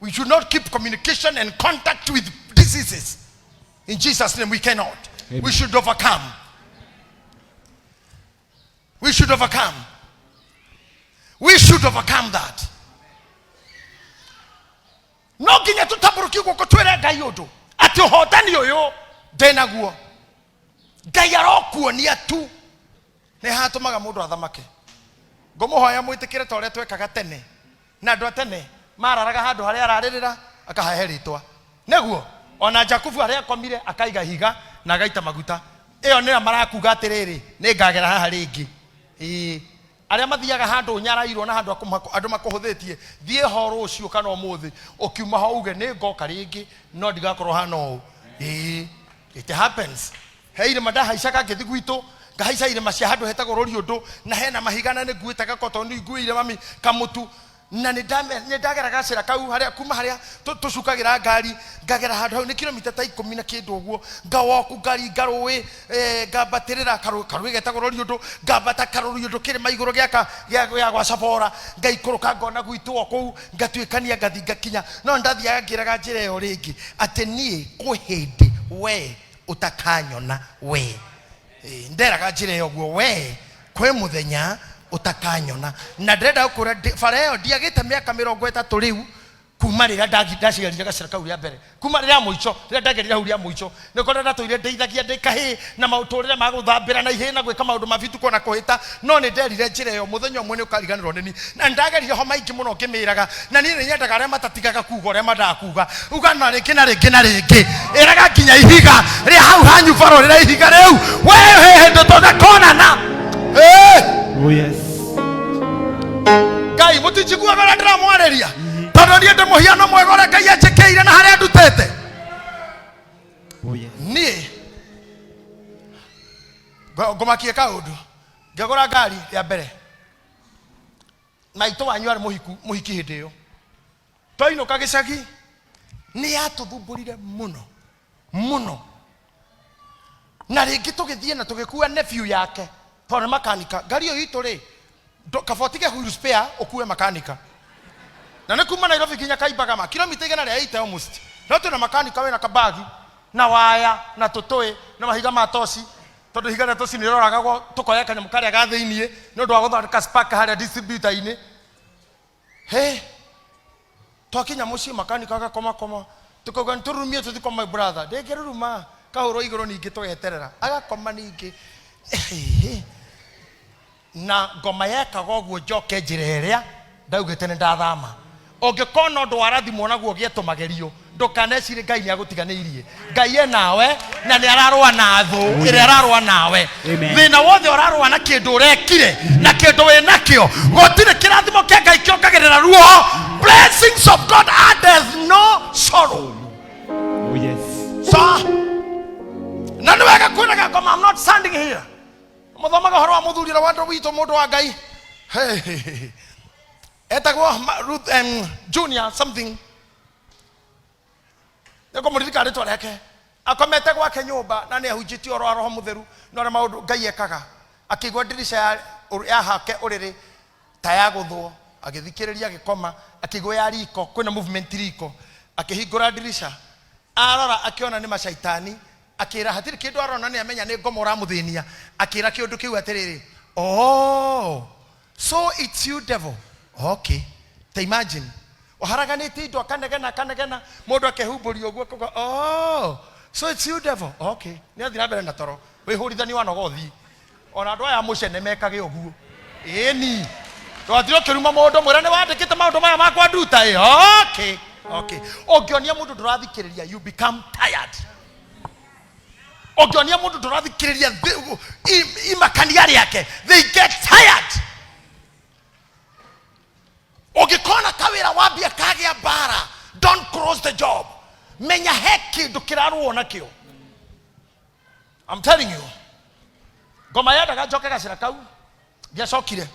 We should not keep communication and contact with diseases. In Jesus' name we cannot. Amen. We should overcome. We should overcome. We should overcome that. No nginya tũtambũrũkie guoko twĩre Ngai ũndũ atĩ ũhotani ũyũ ndĩnaguo. Ngai arokuonia tu nĩ hatũmaga mũndũ athamake. Ngũmũhoya mwĩtĩkĩre ta ũrĩa twekaga tene. Na andũ a tene mararaga handũ harĩa ararĩrĩra akahahe rĩtwa. Nĩguo ona Jakubu harĩa akomire akaiga higa na agaita maguta. Ĩyo nĩyo marakuga atĩrĩrĩ, nĩ ngagera haha rĩngĩ. Ĩĩ. Arĩa mathiaga handũ ũnyarairwo na handũ andũ makũhũthĩtie, thiĩ ho rũciũ kana ũmũthĩ, ũkiuma ho uge nĩ ngoka rĩngĩ, no ndigakorwo hana ũũ. Ĩĩ. It happens. He irĩma ndahaicaga ngĩthiĩ gwitũ, ngahaica irĩma cia handũ hetagwo Rũriũndũ, na hena mahiga na nĩ nguĩte gakotoni, nĩ nguĩire mami kamũtu. Na nĩ ndagera gacĩra kau harĩa kuma harĩa tũcukagĩra ngari, ngagera handũ hau nĩ kilomita ta 10 na kĩndũ ũguo, ngawoku ngaringa rũĩ, ngambatĩrĩra karũĩ getagwo Rũriũndũ, ngambata karũriũndũ kĩrĩma igũrũ gĩa gwa Cabora, ngaikũrũka ngona gwitũ o kũu, ngatuĩkania ngathi ngakinya. No ndathiaga ngĩraga njĩra ĩyo rĩngĩ atĩ niĩ kwĩ hĩndĩ we ũtakanyona we. Nderaga njĩra ĩyo ũguo, we kwĩ mũthenya ũtakanyona. Na ndĩrenda gũkwĩra bara ĩyo ndiagĩte mĩaka 30 rĩu, Kuma rĩrĩa ndaciarire gacĩra kau rĩa mbere, kuma rĩrĩa mũico, rĩrĩa ndagerire hau rĩa mũico, nĩkorwo ndatũire ndeithagia ndĩ kahĩĩ na maũtũrĩre ma gũthambĩra na ihĩĩ na gwĩka maũndũ ma bituko na kũhĩta, no nĩ nderire njĩra ĩyo mũthenya ũmwe nĩ ũkariganĩrwo nĩ niĩ. Na nĩndagerire ho maingĩ mũno ngĩmĩraga, na niĩ nĩ nyendaga arĩa matatigaga kuga ũrĩa mendaga kuga, uga na rĩngĩ na rĩngĩ na rĩngĩ, ĩraga nginya ihiga rĩa hau hanyu barorĩra ihiga rĩu, we he hĩndĩ tũgakonana. Hey! Oh yes. Ngai mũtinjiguaga ũrĩa ndĩramwarĩria, tondũ niĩ ndĩ mũhiano mwega ũrĩa Ngai anjĩkĩire na harĩa ndutĩte. Oh yes. Niĩ ngũmakie kaũndũ, ngĩgũra ngari ya mbere, maitũ wanyu arĩ mũhiku, mũhiki hĩndĩ ĩyo, twainũka gĩcagi nĩ yatũthumbũrire mũno mũno, na rĩngĩ tũgĩthiĩ na tũgĩkua nephew yake tondũ nĩ makanika. Ngari ĩyo itũ rĩ, kaba ũtige wheel spare ũkue makanika, na nĩ kuma Nairobi nginya Kaibagama kilomita igana rĩa 80 almost, no twĩna makanika wĩna kabagi na waya na tũtũĩ na mahiga ma toci, tondũ ihiga rĩa toci nĩ rĩroragagwo tũkoya kanyamũ karĩa ga thĩiniĩ nĩ ũndũ wa gũthondeka spark harĩa distributor-inĩ. He twakinya mũciĩ makanika agakoma koma, tukauga nĩtũrurumie tũthiĩ kwa my brother, ndĩngĩruruma kahũrwo igũrũ ningĩ tũgeterera agakoma ningĩ. Na ngoma yekaga ũguo njoke njĩra ĩrĩa ndaugĩte nĩ ndathama. Ũngĩkona ũndũ warathimwo naguo ũgĩe tũmagerio, ndũkanecirie Ngai nĩ agũtiganĩirie. Ngai e nawe na nĩ ararũa na thũ ĩrĩa ararũa nawe. Amen. Thĩna wothe ũrarũa na kĩndũ ũrekire na kĩndũ wĩ nakĩo, gũtirĩ kĩrathimo kĩa Ngai kĩongagĩrĩra ruo. Blessings of God addeth no sorrow. Oh yes. So, na nĩ wega kwĩraga ngoma, I'm not standing here. Mũthomaga ũhoro wa mũthuri ũrĩa wandũ witũ, mũndũ wa Ngai. Hey, hey, hey. Etagwo Ruth, Junior something. Nĩngũmũririkana rĩtwa rĩake. Akomete gwake nyũmba na nĩ ahunjĩtie ũhoro wa Roho Mũtheru na ũrĩa maũndũ Ngai ekaga. Akĩigua ndirica ya hake ũrĩrĩ ta ya gũthwo, agĩthikĩrĩria agĩkoma, akĩigua ya riko, kwĩna movement riko, akĩhingũra ndirica, arora akĩona nĩ macaitani, akĩra hatirĩ kĩndũ arona, nĩ amenya nĩ ngoma ũramũthĩnia, akĩra kĩũndũ kĩu atĩrĩrĩ, oh, so it's you devil. Okay, ta imagine ũharaganĩtie indo akanegena akanegena, mũndũ akehumbũria ũguo akauga, oh, so it's you devil. Okay, nĩ athiĩ na mbere na toro, wĩhũrithani wa noga ũthiĩ. Ona andũ aya mũcene mekage ũguo. Ĩni ndwatire ũkĩruma mũndũ, mwĩra nĩ wandĩkĩte maũndũ maya makwa nduta ĩ. Okay, okay. Ũngĩonia mũndũ ndũrathikĩrĩria, you become tired. Ũngĩonia mũndũ ndũrathikĩrĩria imakania rĩake, they get tired. Ũngĩkona kawĩra wambia kagĩa mbara, don't close the job. Menya he kĩndũ kĩrarũo nakĩo. I'm telling you, ngoma yendaga njoke gacĩra kau, ndiacokire.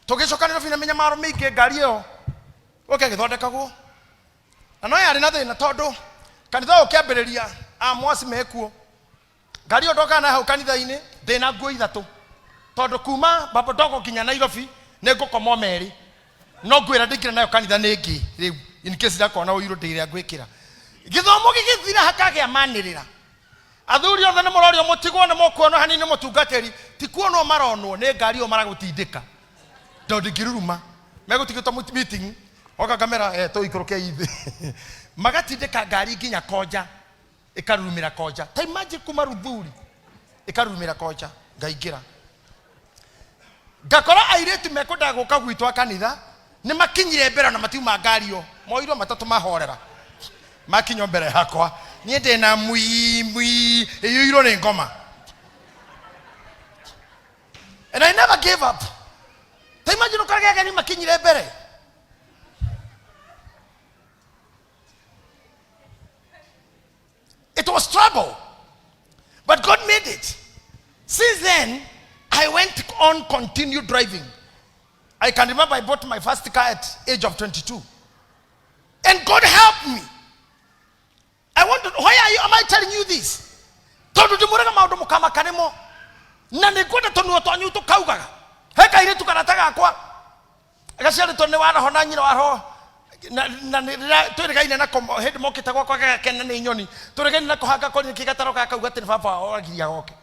Tũgĩcokanĩra biũ na mĩnyamaro mĩingĩ, ngari ĩyo ũke ĩgĩthondekagwo, na no yarĩ na thĩna tondũ kanitha ũyũ ũkĩambĩrĩria amwasi mekuo, ngari ĩyo ndokaga na hau kanitha-inĩ ndĩna nguo ithatũ, tondũ kuma Babadogo nginya Nairobi nĩ ngũkoma o merĩ, no ngwĩra ndingĩra nayo kanitha nĩ ĩngĩ rĩu, in case ndakona ũirũ ndĩrĩa ngwĩkĩra. Gĩthomo gĩgĩthira hakagĩa manĩrĩra, athuri othe nĩ mũrorio mũtigwo nĩ mũkuonwo hanini nĩ mũtungatĩri, ti kuonwo maronwo nĩ ngari ĩyo maragũtindĩka, tondũ ndingĩruruma megũtigĩtwo meeting oka kamera tũikũrũke ithe magatindĩka ngari nginya konja, ĩkarurumĩra konja. Ta imagine kuma Ruthuri ĩkarurumĩra konja, ngaingĩra ngakora airĩtu mekwendaga gũka gwitũ a kanitha nĩ makinyire mbere na matiuma ngari ĩyo, moirwo matatũ mahorera makinywo mbere yakwa, niĩ ndĩna mwi mwi ĩiyũirwo nĩ ngoma. And I never gave up. Ta imagine ũkorage ageni makinyire mbere. It was trouble, but God made it. Since then, I went on continued driving. I can remember I bought my first car at age of 22. And God helped me. I want to, why are you, am I telling you this? Tondũ ndĩmwĩraga maũndũ mũkamaka nĩmo, na nĩ ngwenda tũnua twanyu tũkaugaga. He kairĩtu karata gakwa gaciarĩtwo nĩ wa roho na nyina wa roho, na nĩ rĩrĩa twĩrĩgaine nako hĩndĩ mokĩte gwakwa gagakena nĩ nyoni, twĩrĩgaine nako hanga korire kĩ gataro gakauga atĩ nĩ baba wao oragiria goke,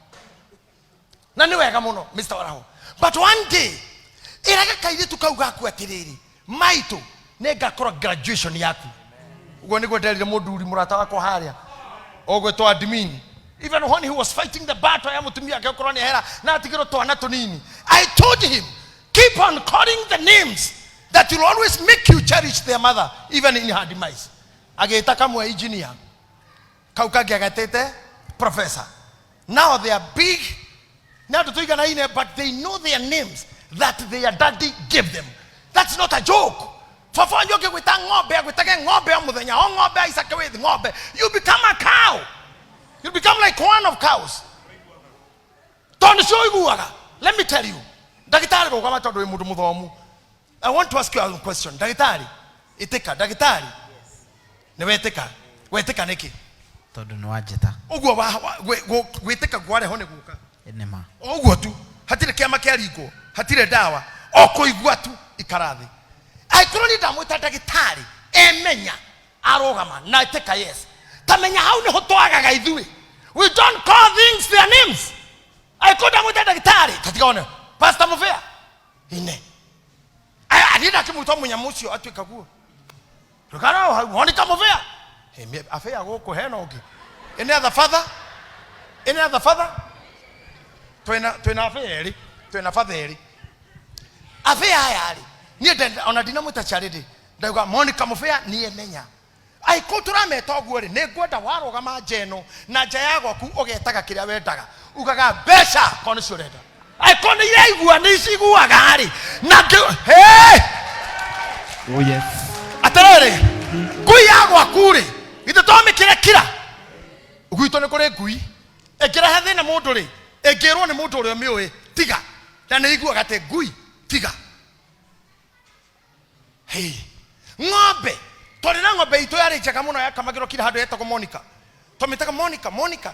na nĩ wega mũno Mr. Waraho. But one day ĩraga kairĩtu kau gaku atĩrĩrĩ, maitũ Nĩ ngakora graduation yaku. Ũguo nĩguo nderire mũnduri mũrata wakwa harĩa ũgwĩtwo admin. Even when he was fighting the battle ya mũtumia ake ũkorwo nĩ hera na atigĩrwo twana tũnini, I told him, keep on calling the names that will always make you cherish their mother even in her demise. Agĩta kamwe engineer, kau kangĩ agetĩte professor. Now they are big, nĩ andũ tũiganaine, but they know their names that their daddy gave them. That's not a joke. Baba wanyu angĩgwĩta ng'ombe, agwĩtage ng'ombe o mũthenya, o ng'ombe Isaac with ng'ombe, you become a cow. You become like one of cows, tondũ nĩcio ũiguaga. Let me tell you, ndagĩtarĩ, rũgama tondũ wĩ mũndũ mũthomu. I want to ask you a question. Ndagĩtarĩ, ĩtĩka. Ndagĩtarĩ, nĩ wetĩka? Wetĩka nĩkĩ? Tondũ nĩ wanjĩta. Ũguo gwĩtĩka gwareho nĩ gũka. Nĩma. O ũguo tu, hatirĩ kĩama kĩaringwo, hatirĩ ndawa, o kũigua tu. Ikara thĩ. Angĩkorwo niĩ ndamwĩta ndagĩtarĩ, emenya arũgama na ĩtĩka, yes. Tamenya hau nĩho twagaga ithuĩ. We don't call things their names. Angĩkorwo ndamwĩta ndagĩtarĩ, tatiga one Pastor Mũbĩa ine athiĩ ndakĩmwĩta mũnyamũ ũcio atuĩka guo rũkara hau Monica Mũbĩa. Abĩa gũkũ hena ũngĩ? Any other father? Any other father? Twĩna abĩa erĩ, twĩna father erĩ. Abĩa aya rĩ, niĩ ona ndinamwĩta Charity, ndauga Monica Mũbĩa, niĩ menya angĩkorwo tũrameta ũguo rĩ, nĩ ngwenda warũgama nja ĩno na nja ya gwaku ũgetaga kĩrĩa wendaga, ugaga mbeca korwo nĩcio ũrenda, angĩkorwo nĩ iraigua, nĩ ciguaga rĩ, na hey! Oh yes. Atĩrĩrĩ, ngui ya gwaku rĩ, githĩ twamĩkĩre kira? Gwitũ nĩ kũrĩ ngui ĩngĩrehe thĩna mũndũ rĩ, ĩngĩrwo nĩ mũndũ ũrĩa ũmĩũĩ tiga, na nĩ iguaga atĩ ngui tiga. Hey. Ng'ombe, twarĩ na ng'ombe itũ yarĩ njega mũno, yakamagĩrwo kila handũ, yetagwo Monica. Twamĩtaga Monica, Monica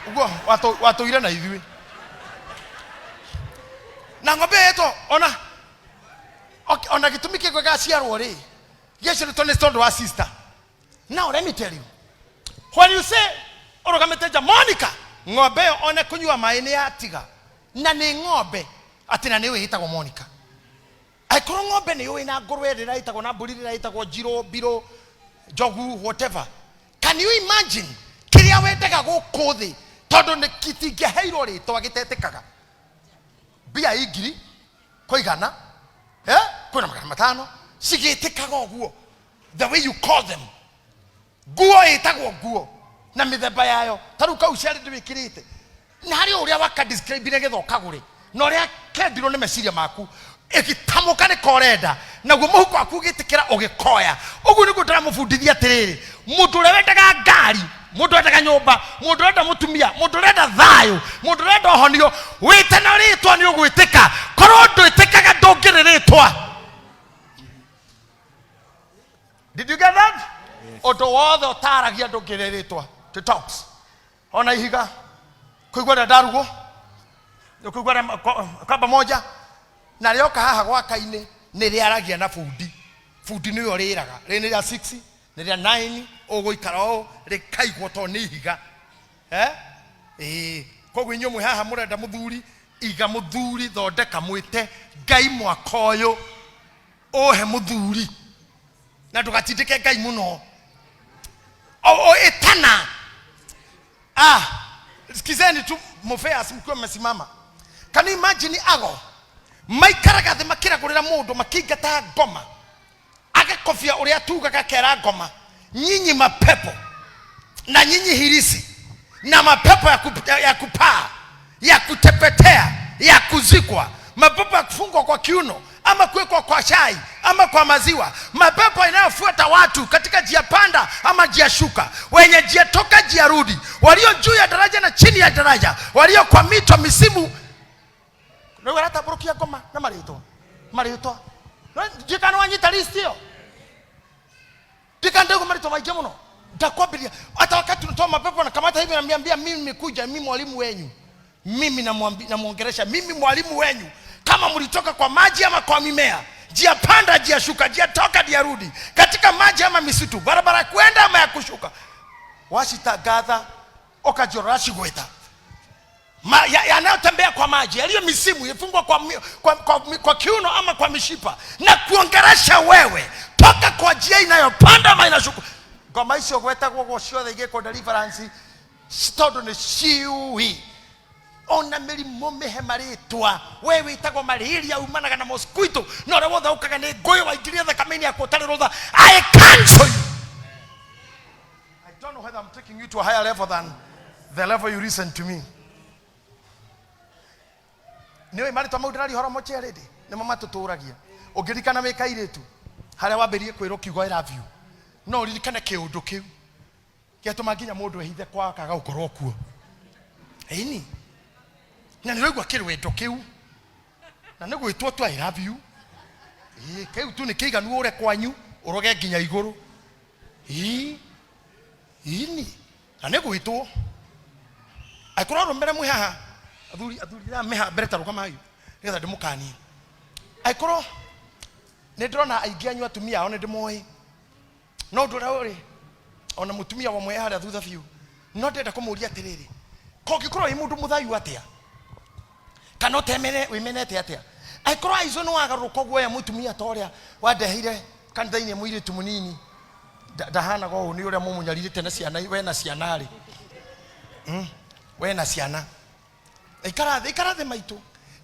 ũguo watũire na ithuĩ na ng'ombe ĩyo ona ona gĩtũmi kĩngĩ gaciarwo rĩ, gĩaciarĩtwo nĩ tondũ wa sister. Now let me tell you, when you say ũrũgamĩte nja Monica, ng'ombe ĩyo one kũnyua maĩ nĩ yatiga, na nĩ ng'ombe atĩ na nĩ ũĩ ĩtagwo Monica. Angĩkorwo ng'ombe nĩ ũĩ na ngũrwe ĩrĩa ĩtagwo na mbũri ĩrĩa ĩtagwo njirũ, mbirũ, njogu, whatever, can you imagine kĩrĩa wendaga gũkũ thĩ, tondũ nĩ gĩtingĩaheirwo rĩtwa gĩtetĩkaga? Mbia i ngiri kũigana, eh? Kwĩna 500 cigĩtĩkaga ũguo the way you call them. Nguo ĩtagwo nguo na mĩthemba yayo, ta rĩu kau ciarĩ ndĩwĩkĩrĩte na harĩ ũrĩa waka describe nĩgetha ũkagũre na ũrĩa kendirwo nĩ meciria maku, ĩgĩtamũka nĩ korenda naguo mũhuko waku ũgĩtĩkĩra ũgĩkoya. Ũguo nĩguo ndĩramũbundithia atĩrĩrĩ, mũndũ ũrĩa wendaga ngari, mũndũ wendaga nyũmba, mũndũ ũrenda mũtumia, mũndũ ũrenda thayũ, mũndũ ũrenda ũhonio, wĩte na rĩtwa nĩ ũgwĩtĩka. Korwo ndwĩtĩkaga, ndũngĩrĩ rĩtwa. Did you get that? Ũndũ wothe ũtaragia ndũngĩrĩ rĩtwa. To talks ona ihiga kũigua ũrĩa ndarugwo, kũigua ũrĩa kamba moja na rĩoka haha gwaka-inĩ nĩ rĩaragia na bundi. Bundi nĩwe ũrĩraga rĩ nĩ rĩa 6, nĩ rĩa 9, ũgũikara ũũ rĩkaigwo tondũ nĩ ihiga. Eh, ĩĩ, koguo inyuĩ mwĩ haha mũrenda mũthuri, iga mũthuri, thondeka, mwĩte Ngai, mwaka ũyũ ũhe mũthuri, na ndũgatindĩke Ngai mũno. O ĩtana. Ah, sikizeni tu mufeas mkiwa mmesimama. Can you imagine ago maikaraga thĩ makĩragũrĩra mũndũ, makĩingata ngoma, agakobia ũrĩa tugaga, kera ngoma, nyinyi mapepo na nyinyi hirisi na mapepo ya kupaa, ya kutepetea, ya kuzikwa, mapepo ya kufungwa kwa kiuno ama kuwekwa kwa chai ama kwa maziwa, mapepo inayofuata watu katika njia panda ama njia shuka, wenye njia toka njia rudi, walio juu ya daraja na chini ya daraja, walio kwa mito misimu. Rĩu aratambũrũkia ngoma na marĩtwa, marĩtwa njikana wanyita list ĩyo, ndikandego marĩtwa maingĩ mũno. Nitakwambia hata wakati tunatoa mapepo na kamata hivi, namiambia, mimi nimekuja, mimi mwalimu wenyu, mimi namwongelesha, mimi mwalimu wenyu, kama mlitoka kwa maji ama kwa mimea, njia panda, njia shuka, njia toka, njia rudi, katika maji ama misitu, barabara ya kwenda ama ya kushuka, washitangatha ũkanjora cigwĩta. Yanayotembea kwa maji yaliyo misimu ifungwa kwa, mi- kwa, kwa, kwa kiuno ama kwa mishipa na kuongeresha wewe toka kwa njia inayopanda ama inashuka. Ngoma icio gwetagwo guo ciothe igĩkwo deliverance tondũ nĩ ciui ona mĩrimũ mĩhe marĩtwa we wĩtagwo malaria umanaga na mosquito na ũrĩa wothe ũkaga nĩ ngũyũ waingĩria thakame-inĩ yaku ũtarĩ rũtha. I cancel you. I don't know whether I'm taking you to a higher level than the level you listen to me. Nĩ ũĩ marĩtwa mau ndĩraria ũhoro mũciarĩndĩ nĩmo matũtũragia. Ũngĩririkana wĩ kairĩtu harĩa wambĩrĩrie kwĩrwo kiugo "I love you", no ũririkane kĩũndũ kĩu gĩatũma nginya mũndũ ehithe kwa akaga gũkorwo kuo ĩni na nĩ ũraigua kĩrwendo kĩu na nĩ gwĩtwo tu "I love you". Ĩĩ, kĩu tu nĩ kĩiganu ũre kwanyu ũroge nginya igũrũ. Ĩĩ, ĩni na nĩ gwĩtwo angĩkorwo arũme mwĩ haha, athuri, athuri arĩa me haha mbere, ta rũgamai nĩgetha ndĩmũkanie. Angĩkorwo nĩ ndĩrona aingĩ anyu atumia ao nĩ ndĩmoĩ, no ũndũ ũrĩa ũrĩ ona mũtumia wamwe harĩa thutha biũ, no ndĩrenda kũmũria atĩrĩrĩ, kũngĩkorwo wĩ mũndũ mũthayu atĩa kana ũtemene wĩmenete atĩa, angĩkorwo aico nĩ wagarũrũka ũguo ya mũtumia ta ũrĩa wandeheire kanitha-inĩ mũirĩtu mũnini ndahanaga ũũ nĩ ũrĩa mũmũnyarirĩte na ciana, we na ciana rĩ, We na ciana, ikara thĩ, ikara thĩ maitũ.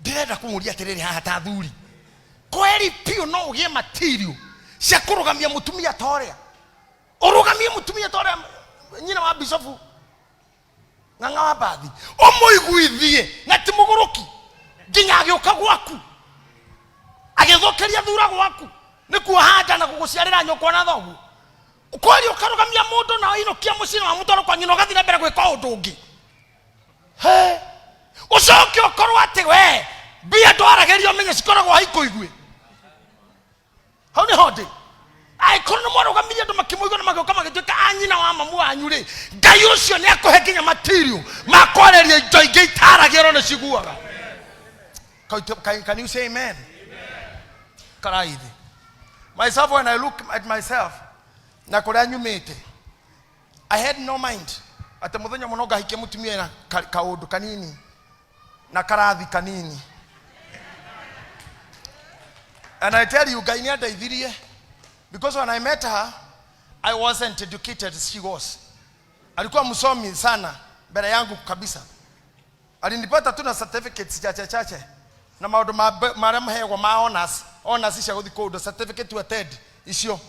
Ndĩrenda kũmũria atĩrĩrĩ haha ta athuri, kweri biũ no ũgĩe material cia kũrũgamia mũtumia ta ũrĩa ũrũgamie mũtumia ta ũrĩa nyina wa bishofu Ng'ang'a wa Mbathi, ũmũiguithie na ti mũgũrũki nginya agĩũka gwaku agĩthũkĩria thura gwaku nĩ kuoha nda na gũgũciarĩra nyũkwa na thoguo? Kweri ũkarũgamia mũndũ na wainũkia mũciĩ na wamũtwara kwa nyina, ũgathiĩ na mbere gwĩka ũndũ ũngĩ? He, ũcoke ũkorwo atĩ we mbia ndwaragĩria ũmenye cikoragwo haikũigue hau nĩho ndĩ. Angĩkorwo nĩ mwarũgamirie andũ makĩmũigua na magĩũka magĩtuĩka a nyina wa mamu wanyu rĩ, Ngai ũcio nĩ akũhe nginya material ma kwarĩria indo ingĩ itaragĩrwo nĩ ciguaga. Can you say amen? Karaithi. Myself, when I look at myself na kũrĩa nyumĩte, I had no mind atĩ mũthenya mũno ngahikia mũtumia na kaũndũ kanini na karathi kanini. And I tell you, Ngai nĩ andeithirie because when I met her, I wasn't educated as she was. Alikuwa msomi sana mbele yangu kabisa. Alinipata tu na certificates chache chache na maũndũ marĩa maheagwo ma honors, honors cia gũthiĩ kũndũ, certificate to attend icio.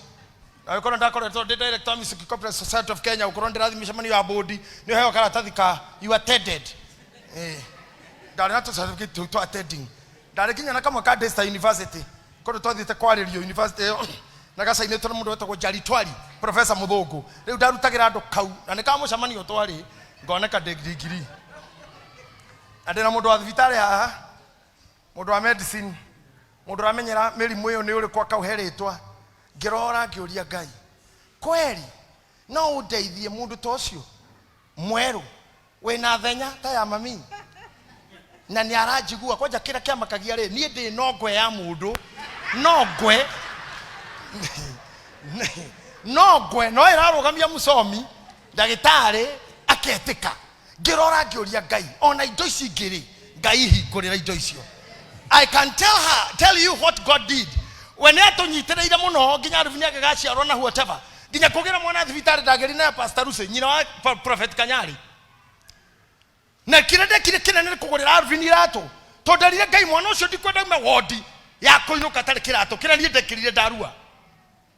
Na gũkorwo ndakoretwo ndĩ director wa Music Corporate Society of Kenya, gũkorwo ndĩrathiĩ mĩcemanio ya board, nĩ ũheo karatathi ka you attended. Ndarĩ na tũ certificate tũu twa attending, ndarĩ nginya na kamwe ka Daystar University kũndũ twathiĩte kwarĩrio university ĩyo na gacainĩtwo nĩ mũndũ wetagwo Jaritwari, professor mũthũngũ. Rĩu ndarutagĩra andũ kau na nĩ ka mũcemanio twarĩ ngoneka ndĩ ndigiri na ndĩna mũndũ wa thibitarĩ haha, mũndũ wa medicine, mũndũ ũramenyera mĩrimũ ĩyo nĩ ũrĩkũ akauhe rĩtwa. Ngĩrora ngĩũria Ngai, kweri no ũndeithie mũndũ ta ũcio mwerũ wĩna thenya ta ya mami na nĩ aranjigua? Kwanja kĩrĩa kĩamakagia rĩ, niĩ ndĩ no ngwe ya mũndũ, no ngwe, no ngwe no ĩrarũgamia mũcomi ndagĩtarĩ aketĩka. Ngĩrora ngĩũria Ngai, ona indo ici ingĩ rĩ, Ngai hingũrĩra indo icio. I can tell her, tell you what God did. We nĩ atũnyitĩrĩire mũno nginya Rubini agĩgaciarwo na whatever, nginya kũgĩra mwana thibitarĩ ndagĩri na Pastor Lucy, nyina wa Prophet Kanyari. Na kĩrĩa ndekire kĩnene nĩ kũgũrĩra Alvin iratũ tondũ nderire Ngai mwana ũcio ndikwenda ume wondi ya kũinũka atarĩ kĩratũ. Kĩrĩa niĩ ndekĩrire ndarua,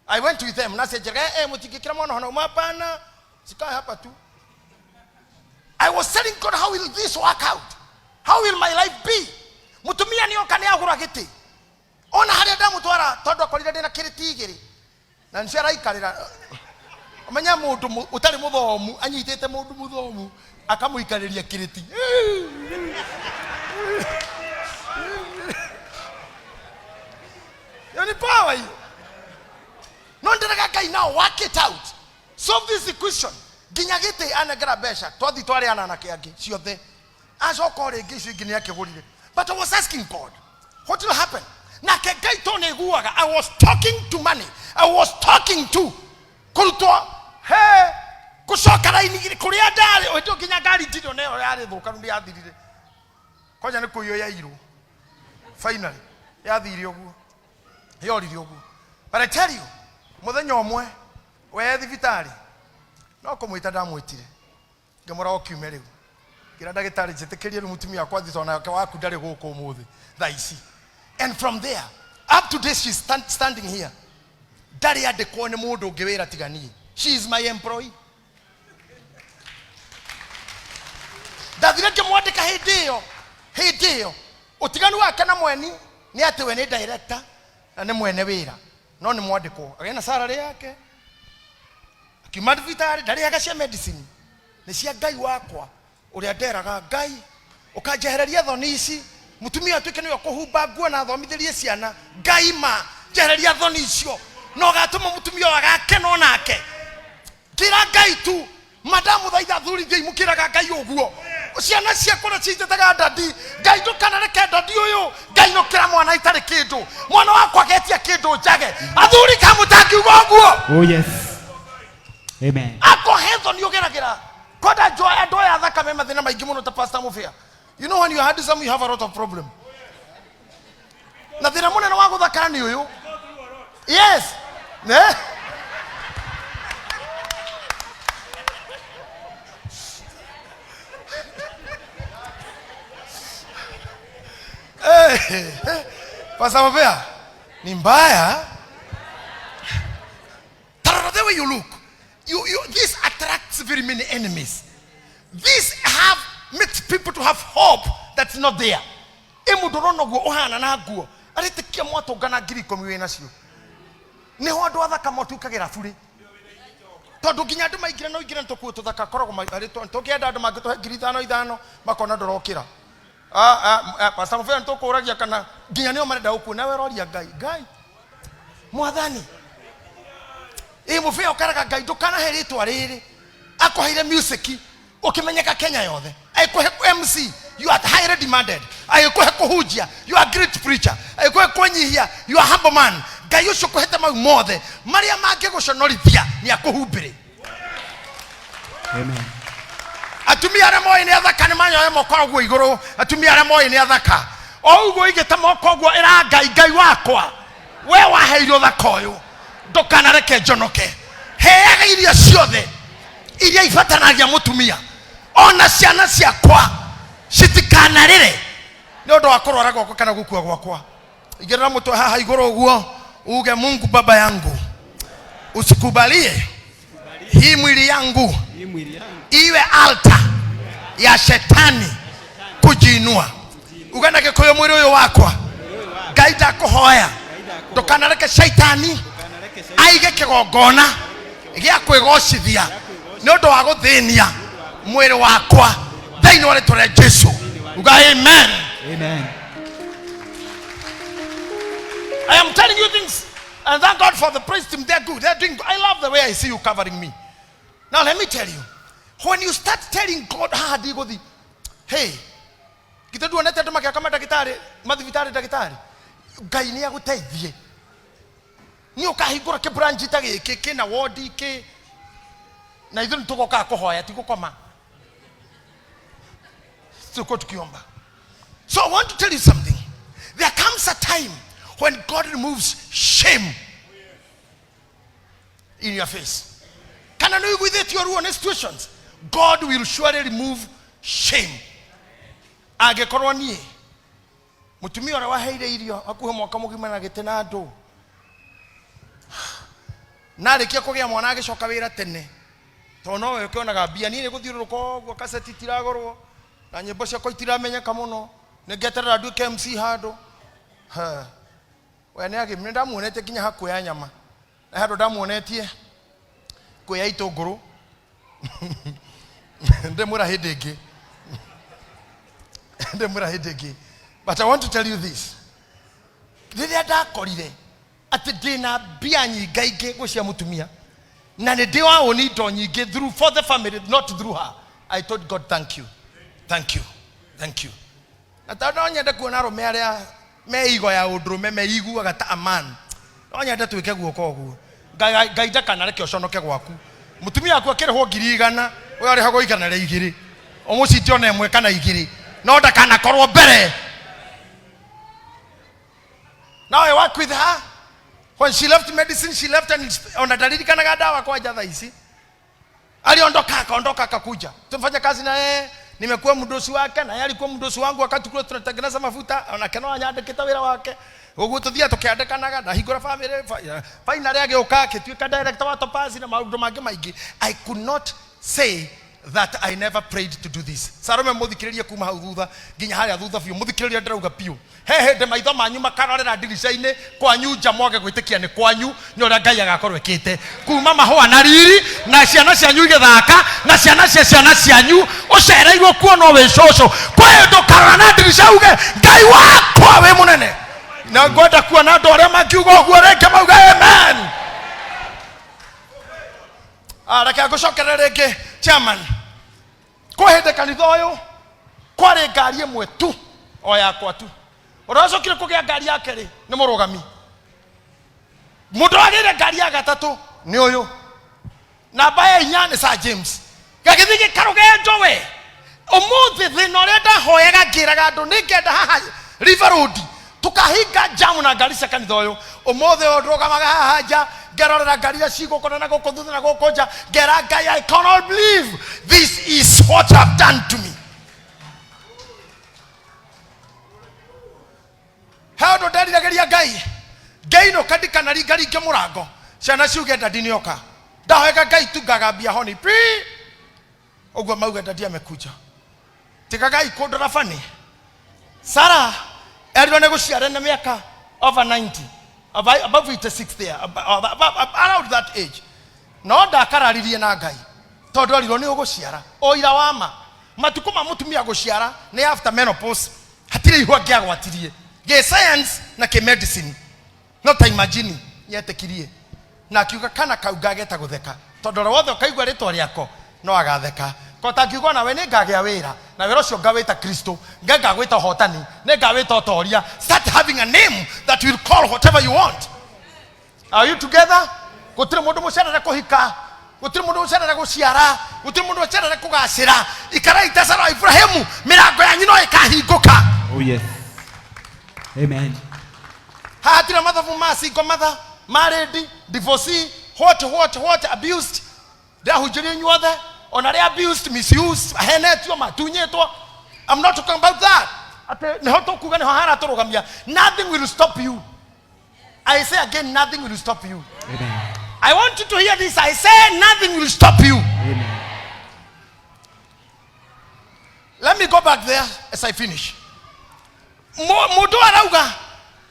I went with them na cenjera mũtingĩkĩra mwana hona mapana sikae hapa tu. I was telling God, how will this work out? How will my life be? Mũtumia nĩ oka nĩ agũra gĩtĩ ona harĩa ndamũtwara tondũ akorire ndĩna kĩrĩti igĩrĩ na nĩcio araikarĩra. Ũmenye mũndũ ũtarĩ mũthomu anyitĩte mũndũ mũthomu akamũikarĩria kĩrĩti, hiyo ni power hiyo. No ndĩrega Ngai, now work it out, solve this equation. Nginya gĩtĩ anengera mbeca twathi twarĩana na kĩangĩ ciothe, acoka o rĩngĩ icio ingĩ nĩ akĩgũrire. But I was asking God, what will happen? Nake Ngai to nĩ iguaga. I was talking to money, I was talking to kũrutwo he gũcoka raini kũrĩa ndarĩ hĩndĩ ĩyo nginya ngari ndirĩ onayo yarĩ thũkanu nĩ yathirire. Kwanja nĩ kũiywo yairwo. Finally yathire ũguo, yorire ũguo. But I tell you, mũthenya ũmwe we thibitarĩ no kũmwĩta ndamwĩtire, ngĩmwĩra o kiume rĩu, ngĩra ndagĩtarĩ njĩtĩkĩrie rĩu mũtumia wakwa athiĩ, tondũ nake waku ndarĩ gũkũ ũmũthĩ thaa ici. And from there up to this, she's standing here, ndarĩ andĩkwo nĩ mũndũ ũngĩ wĩra tiga niĩ. She is my employee. Ndathire ngĩmwandĩka hĩndĩ ĩyo. Hĩndĩ ĩyo ũtiganu wake na mweni nĩ atĩ we nĩ director na nĩ mwene wĩra, no nĩ mwandĩkwo, agĩe na salary yake. Akiuma thibitarĩ ndarĩhaga cia medicine, nĩ cia Ngai wakwa ũrĩa nderaga Ngai ũkanjehereria thoni ici, mũtumia atuĩke nĩwe kũhumba nguo na athomithĩrie ciana. Ngai ma njehereria thoni icio na ũgatũma mũtumia ũyũ agakena onake. Ngĩra Ngai tu mandamũthaitha, athuri thiĩ mũkĩraga Ngai ũguo, ciana ciakwa na cinjĩtaga daddy. Ngai ndũkanareke daddy ũyũ ngainũkĩra mwana itarĩ kĩndũ, mwana wakwa agetia kĩndũ njage. Athuri, kamũtangiuga ũguo? Oh yes. Amen. Akohe thoni ũgeragĩra kwenda njoya andũ aya athaka me mathĩna maingĩ mũno ta Pastor Mufia. You know, when you are handsome, you have a lot of problem, na thĩna mũnene wa gũthakara nĩ ũyũ. Yes, ne. Eh, Pastor Mufia, ni mbaya. Tarara, the way you look, this attracts very many enemies. This have makes people to have hope that's not there. Ĩ mũndũ ũrona ũguo ũhana na nguo arĩtĩkia mwatũngana 10,000 wĩ nacio, nĩho andũ athaka matuĩkagĩra burĩ, tondũ nginya andũ maingĩra no ingĩra nĩtũkuo tũthaka koragwo tũkĩenda andũ mangĩtũhe 5,000 5 makona ndũrokĩra. Ah, ah, ah, Pastor Mufia, nĩtũkũragia kana nginya nĩo marenda gũkuona we roria Ngai, Ngai mwathani ĩ Mufia ũkaraga Ngai ndũkanahe rĩtwa rĩrĩ akũheire music ũkĩmenyeka Kenya yothe, agĩkũhe MC, you are highly demanded, agĩkũhe kũhunjia, you are great preacher, agĩkũhe kwĩnyihia, you are humble man. Ngai ũcio kũhete mau mothe marĩa mangĩgũconorithia nĩ akũhumbĩre. Amen. Atumia arĩa moĩ nĩ athaka nĩ manyoe moko ũguo igũrũ. Atumia arĩa moĩ nĩ athaka o ũguo igĩte moko ũguo, ĩra Ngai, Ngai wakwa, we waheire ũthaka ũyũ, ndũkanareke njonoke. Heaga irio ciothe iria ibatanagia mũtumia, ona ciana ciakwa citikanarĩre nĩ ũndũ wa kũrwara gwakwa kana gũkua gwakwa. Igĩrĩra mũtwe haha igũrũ ũguo uge, "Mungu Baba yangu, usikubalie hii mwili yangu Hii mwili yangu iwe altar ya shetani kujiinua." Uga na Gĩkũyũ, mwĩrĩ ũyũ wakwa, Ngai ndakũhoya ndũkanareke shaitani aige kĩgongona gĩa kwĩgocithia nĩ ũndũ wa gũthĩnia mwĩrĩ wakwa, thĩinĩ wa rĩtwa rĩa Jesu. Uga amen. Amen. I am telling you things, and thank God for the praise team. They're good. They're doing good. I love the way I see you covering me. Now, let me tell you, when you start telling God, ah, ndigũthi, hey, githĩ nduonete andũ makĩaka mandagĩtarĩ mathibitarĩ? Ndagĩtarĩ Ngai nĩ agũteithie, nĩ ũkahingũra kĩbranji ta gĩkĩ kĩna wodi kĩ na ithuĩ nĩ tũgokaga kũhoya, ti gũkoma, tuko tukiomba. So I want to tell you something. There comes a time when God removes shame in your face. Kana nĩ ũiguithĩtio ruo nĩ situations, God will surely remove shame. Angĩkorwo niĩ mũtumia ũrĩa waheire irio hakuhĩ mwaka mũgima na gĩtĩ na andũ, narĩkia kũgĩa mwana agĩcoka wĩra tene tondũ nowe ũkĩonaga mbia, niĩ nĩ gũthiũrũrũka ũguo, kaseti itiragũrwo na nyĩmbo ciakwa itiramenyeka mũno, nĩ ngeterera nduĩke MC handũ. Ha. We nĩ agĩ nĩ ndamuonetie nginya hakuoya nyama na handũ ndamuonetie kuoya itũngũrũ, ndĩmwĩra hĩndĩ ĩngĩ, ndĩmwĩra hĩndĩ ĩngĩ. But I want to tell you this, rĩrĩa ndakorire atĩ ndĩna mbia nyingaingĩ gwĩ cia mũtumia na nĩ ndĩ waũni indo nyingĩ through for the family, not through her, I told God, "Thank you, thank you, thank you." Na tondũ no nyende kuona arũme arĩa me igo ya ũndũrũme meiguaga ta aman, no nyende twĩke guoko ũguo. Ngai, Ngai ndakanareke ũconoke gwaku. Mũtumia waku akĩrĩhwo 100,000, ũyũ arĩhagwo 200 ũmũcinje ona ĩmwe kana igĩrĩ. No ndakanakorwo mbere. Now I work with her. When she left medicine, she left and ona ndaririkanaga ndawa kwanja thaa ici. Aliondoka, akaondoka, akakuja, tumefanya kazi na yeye, nimekuwa mdosi wake na yeye alikuwa mdosi wangu wakati kule tunatengeneza mafuta. Onake no anyandĩkĩte wĩra wake ũguo tũthiaga tũkĩandĩkanaga, ndahingũra family finally agĩũka akĩtuĩka director wa Topaz na maũndũ mangĩ maingĩ. I could not say that I never prayed to do this. Salome, mũthikĩrĩrie kuma hau thutha nginya harĩa thutha biũ, mũthikĩrĩrie ndĩrauga biũ. He hĩndĩ maitho manyu makarorera ndirica-inĩ kwanyu nja, mwage gwĩtĩkia nĩ kwanyu nĩ ũrĩa Ngai agakorwo ĩkĩte kuma mahũa na riri na ciana cianyu igĩthaka na ciana cia ciana cianyu, ũcereirwo kuonwo wĩ cũcũ. Kwĩ hĩndĩ ũkarora na ndirica uge, "Ngai wakwa wĩ mũnene." Na ngwenda kuona andũ arĩa mangiuga ũguo rĩngĩ mauge amen. Ah, reke ngũcokerere rĩngĩ, chairman. Kwĩ hĩndĩ kanitha ũyũ kwarĩ ngari ĩmwe tu, o yakwa tu. Ũrĩa ũcokire kũgĩa ngari yake rĩ nĩ mũrũgami. Mũndũ wagĩire ngari ya gatatũ nĩ ũyũ, namba ya inya nĩ Sir James. Gagĩthiĩ gĩkarũgendo we ũmũthĩ. Thĩna ũrĩa ndahoyaga ngĩraga andũ nĩ ngenda haha River Road tukahinga jamu na ngari cia kanitha ũyũ. Ũmũthĩ ũyũ ndũgamaga haha nja, ngerorera ngari iria cigũkũ na gũkũ thutha na gũkũ nja, ngera Ngai, "I cannot believe this is what you have done to me." He ũndũ nderiragĩria Ngai, ngĩinũka ndikanaringaringe mũrango ciana ciuge daddy nĩoka. Ndahoyaga Ngai tu ngagambia honi pi ũguo mauge daddy amekuja. Tigagai kũndora bani. Sara erirwo nĩ gũciara na mĩaka over 90, above 86 there, around that age. No ndakararirie na Ngai tondũ erirwo nĩ ũgũciara. Ũira wa ma, matukũ ma mũtumia gũciara nĩ after menopause, hatirĩ ihu angĩagwatirie gĩ science na kĩ medicine. No ta imagine, nyetĩkirie na akiuga kana kau ngageta gũtheka, tondũ ũrĩa wothe ũkaigua rĩtwa rĩako no agatheka. Kota ngiuga nawe nĩ ngagĩa wĩra na wĩra ũcio ngawĩta Kristo, nge ngagwĩta ũhotani, nĩ ngawĩta ũtoria. Start having a name that will call whatever you want. Are you together? Gũtirĩ mũndũ mũcerere kũhika, gũtirĩ mũndũ mũcerere gũciara, gũtirĩ mũndũ mũcerere kũgacĩra. Ikarai ta Sara wa Ibrahimu, mĩrango yanyu no ĩkahingũka. Oh yes. Amen. Haha hatirĩ mathabu ma single mother, married, divorcee, what abused. Ndĩrahunjĩria inyuothe, ona arĩa abused, misused, ahenetio, matunyĩtwo. I'm not talking about that. Atĩ nĩho tũkuga nĩho haratũrũgamia. Nothing will stop you. I say again, nothing will stop you. Amen. I want you to hear this. I say nothing will stop you. Amen. Let me go back there as I finish. Mũndũ arauga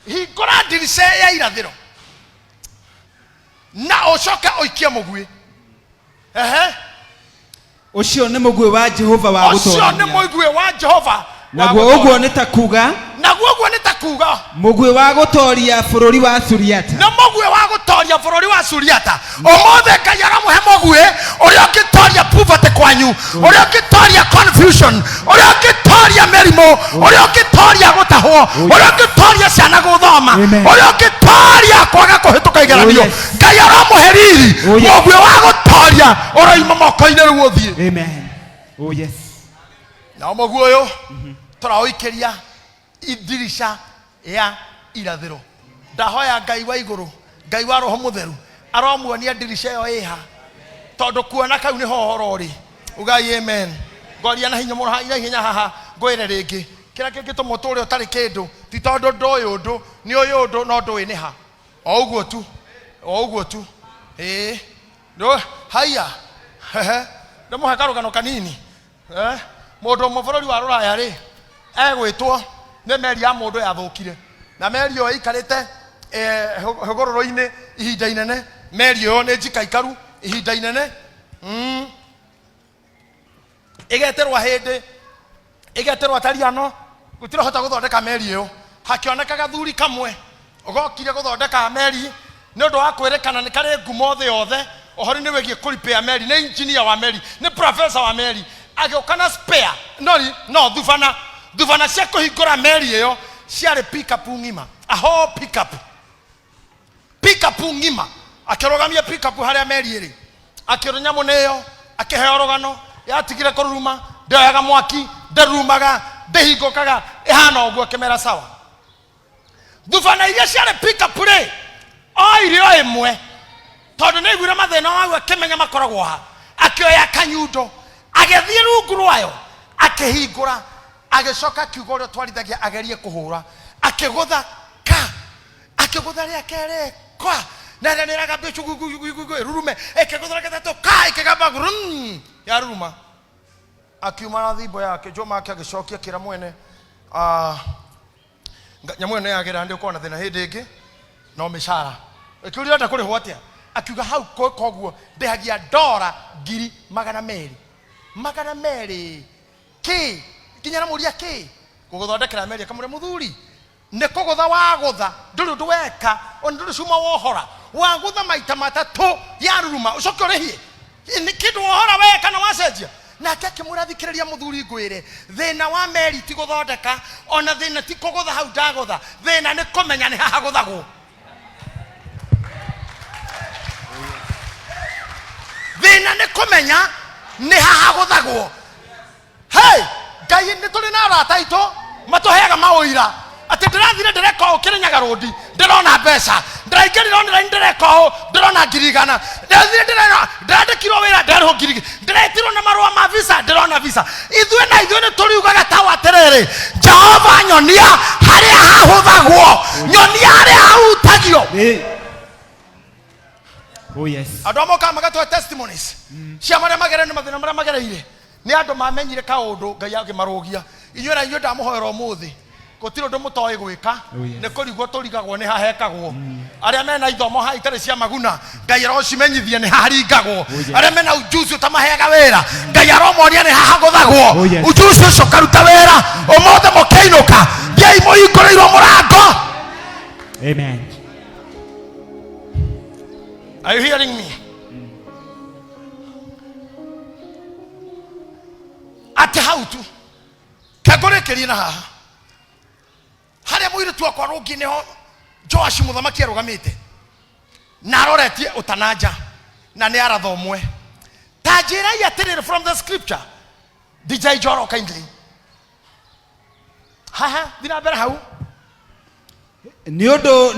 hingũra ndirica ya irathĩro na ũcoke ũikie mũguĩ. Ehe. Ũcio nĩ mũguĩ wa Jehova wa Ũcio nĩ gũtoorania. mũguĩ wa Jehova wa Naguo gũtoorania. ũguo nĩ ta kuga Naguo ũguo nĩ ta kuga mũguĩ wa gũtooria bũrũri wa Suriata. Nĩ mũguĩ wa gũtoria bũrũri wa Suriata. Ũmũthĩ Ngai aramũhe mũguĩ ũrĩa ũngĩtoria poverty kwanyu, ũrĩa ũngĩtoria confusion, ũrĩa ũngĩtoria mĩrimũ, ũrĩa ũngĩtoria gũtahwo, ũrĩa ũngĩtoria ciana gũthoma, Amen. ũrĩa ũngĩtoria kwaga kũhĩtũka igeranio. Oh, yes. Ngai aramũhe riri Oh, yes. mũguĩ wa gũtoria ũroima moko-inĩ rĩu ũthiĩ. Amen. Oh yes. Nao mũguĩ ũyũ tũraũikĩria ndirica ya irathĩro. Ndahoya Ngai wa igũrũ, Ngai wa Roho Mũtheru, aromuonia ndirica ĩyo ĩha, tondũ kuona kau nĩho ũhoro ũrĩ. Ugai amen. Ngoria na hinya mũno na ihenya haha, ngwĩre rĩngĩ, kĩrĩa kĩngĩtũma ũtũũre ũtarĩ kĩndũ ti tondũ ndũĩ ũndũ, nĩ ũyũ ũndũ no ndũĩ nĩ ha. O ũguo tu, o ũguo tu. Ĩĩ. Haiya. Hehe, ndĩmũhe karũgano kanini. Mũndũ ũmwe bũrũri wa rũraya rĩ, egwĩtwo nĩ meri ya mũndũ yathũkire, na meri ĩyo ĩikarĩte hũgũrũrũ-inĩ ihinda inene. Meri ĩyo nĩ njikaikaru ihinda inene. Ĩgetĩrwo hĩndĩ ĩgetĩrwo atariano, gũtirĩ hota gũthondeka meri ĩyo. Hakĩoneka gathuri kamwe gokire gũthondeka meri nĩ ũndũ wa kwĩrĩkana nĩ karĩ ngumo thĩ yothe ũhoro-inĩ wĩgiĩ kũripĩa meri, nĩ engineer wa meri, nĩ professor wa meri. Agĩũka na spare nori no thubana thubana cia kũhingũra meri ĩyo ciarĩ pickup ng'ima, a whole pickup, pickup ng'ima. Akĩrũgamia pickup harĩa meri ĩrĩ, akĩrwo nyamũ nĩyo, akĩheo rũgano yatigire kũruruma, ndĩoyaga mwaki, ndĩrurumaga, Ndĩhingũkaga, ĩhana ũguo. Kĩmera sawa. Thubana iria ciarĩ pickup rĩ, oire o ĩmwe tondũ nĩ aiguire mathĩna mau, akĩmenya makoragwo ha. Akĩoya kanyundo, agĩthiĩ rungu rwayo, akĩhingũra, agĩcoka akiuga ũrĩa ũtwarithagia agerie kũhũra. Akĩgũtha ka, akĩgũtha rĩa kerĩ kwa, na ĩrĩa nĩragambia ĩrurume. Ĩkĩgũtha rĩa gatatũ ka, ĩkĩgamba grum, yaruruma. Akiuma na thimbo yake Joma ake, agĩcokia kĩra mwene, "Ah, nyamũ ĩyo nĩ yagĩra, ndĩ ũkorwo na thĩna hĩndĩ ĩngĩ no mĩcara." Ĩkĩũria, "Ũrenda kũrĩhwo atĩa?" Akiuga, "Hau koguo ndĩhagia ndora 200,000." 200 kĩ? Nginya namũria kĩ gũgũthondekera meri. Akamũria, "Mũthuri, nĩ kũgũtha wagũtha, ndũrĩ ũndũ weka, ona ndũrĩ cuma wohora, wagũtha maita matatũ yaruruma, ũcoke ũrĩhie nĩ kĩndũ wohora we kana wacenjia?" Nake akĩmwĩra, "Thikĩrĩria mũthuri, ngwĩre, thĩna wa meri ti gũthondeka, ona thĩna ti kũgũtha hau ndagũtha, thĩna nĩ kũmenya nĩ haha gũthagwo. Thĩna nĩ kũmenya nĩ haha gũthagwo." Hey, Ngai, nĩ tũrĩ na arata aitũ matũheaga maũira atĩ ndĩrathire ndĩreka ũũ Kĩrĩnyaga rũndi, ndĩrona mbeca, ndĩraingĩrire online, ndĩreka ũũ, ndĩrona 100,000, ndĩrathire ndĩrena ndĩrandĩkirwo wĩra, ndĩrarĩhwo 100,000, ndĩretirwo na marũa ma visa, ndĩrona visa. Ithuĩ na ithuĩ nĩ tũriugaga tao atĩrĩrĩ, "Jehova, nyonia harĩa hahũthagwo, nyonia harĩa hahutagio." Hey. Oh yes. Andũ amwe mokaga magatũhe testimonies cia marĩa magereire, mathĩna marĩa magereire, nĩ andũ mamenyire kaũndũ Ngai akĩmarũgia. Inyuĩ na inyuĩ ndamũhoera ũmũthĩ, gũtirĩ ũndũ mũtoĩ gwĩka. Oh, yes. Nĩ kũrigwo tũrigagwo nĩ hahekagwo. Arĩa mena ithomo ha itarĩ cia maguna, Ngai arocimenyithia nĩ haringagwo. Oh, yes. Arĩa mena ujuzi ũtamaheaga wĩra, Ngai aromonia nĩ hahagũthagwo. Oh, yes. Ujuzi ũcio ũkaruta wĩra. Ũmũthĩ mũkĩinũka, thiĩi mũhingũrĩirwo mũrango. Amen. Are you hearing me? Atĩ hau tu kengũrĩkĩrie na haha harĩa mũirĩtu wakwa rũngi nĩho Joash mũthamaki arũgamĩte na aroretie ũtananja na nĩ aratha ũmwe. Ta njĩrai atĩrĩrĩ, from the scripture, DJ Joro, kindly, haha thi na mbere hau. Nĩ ũndũ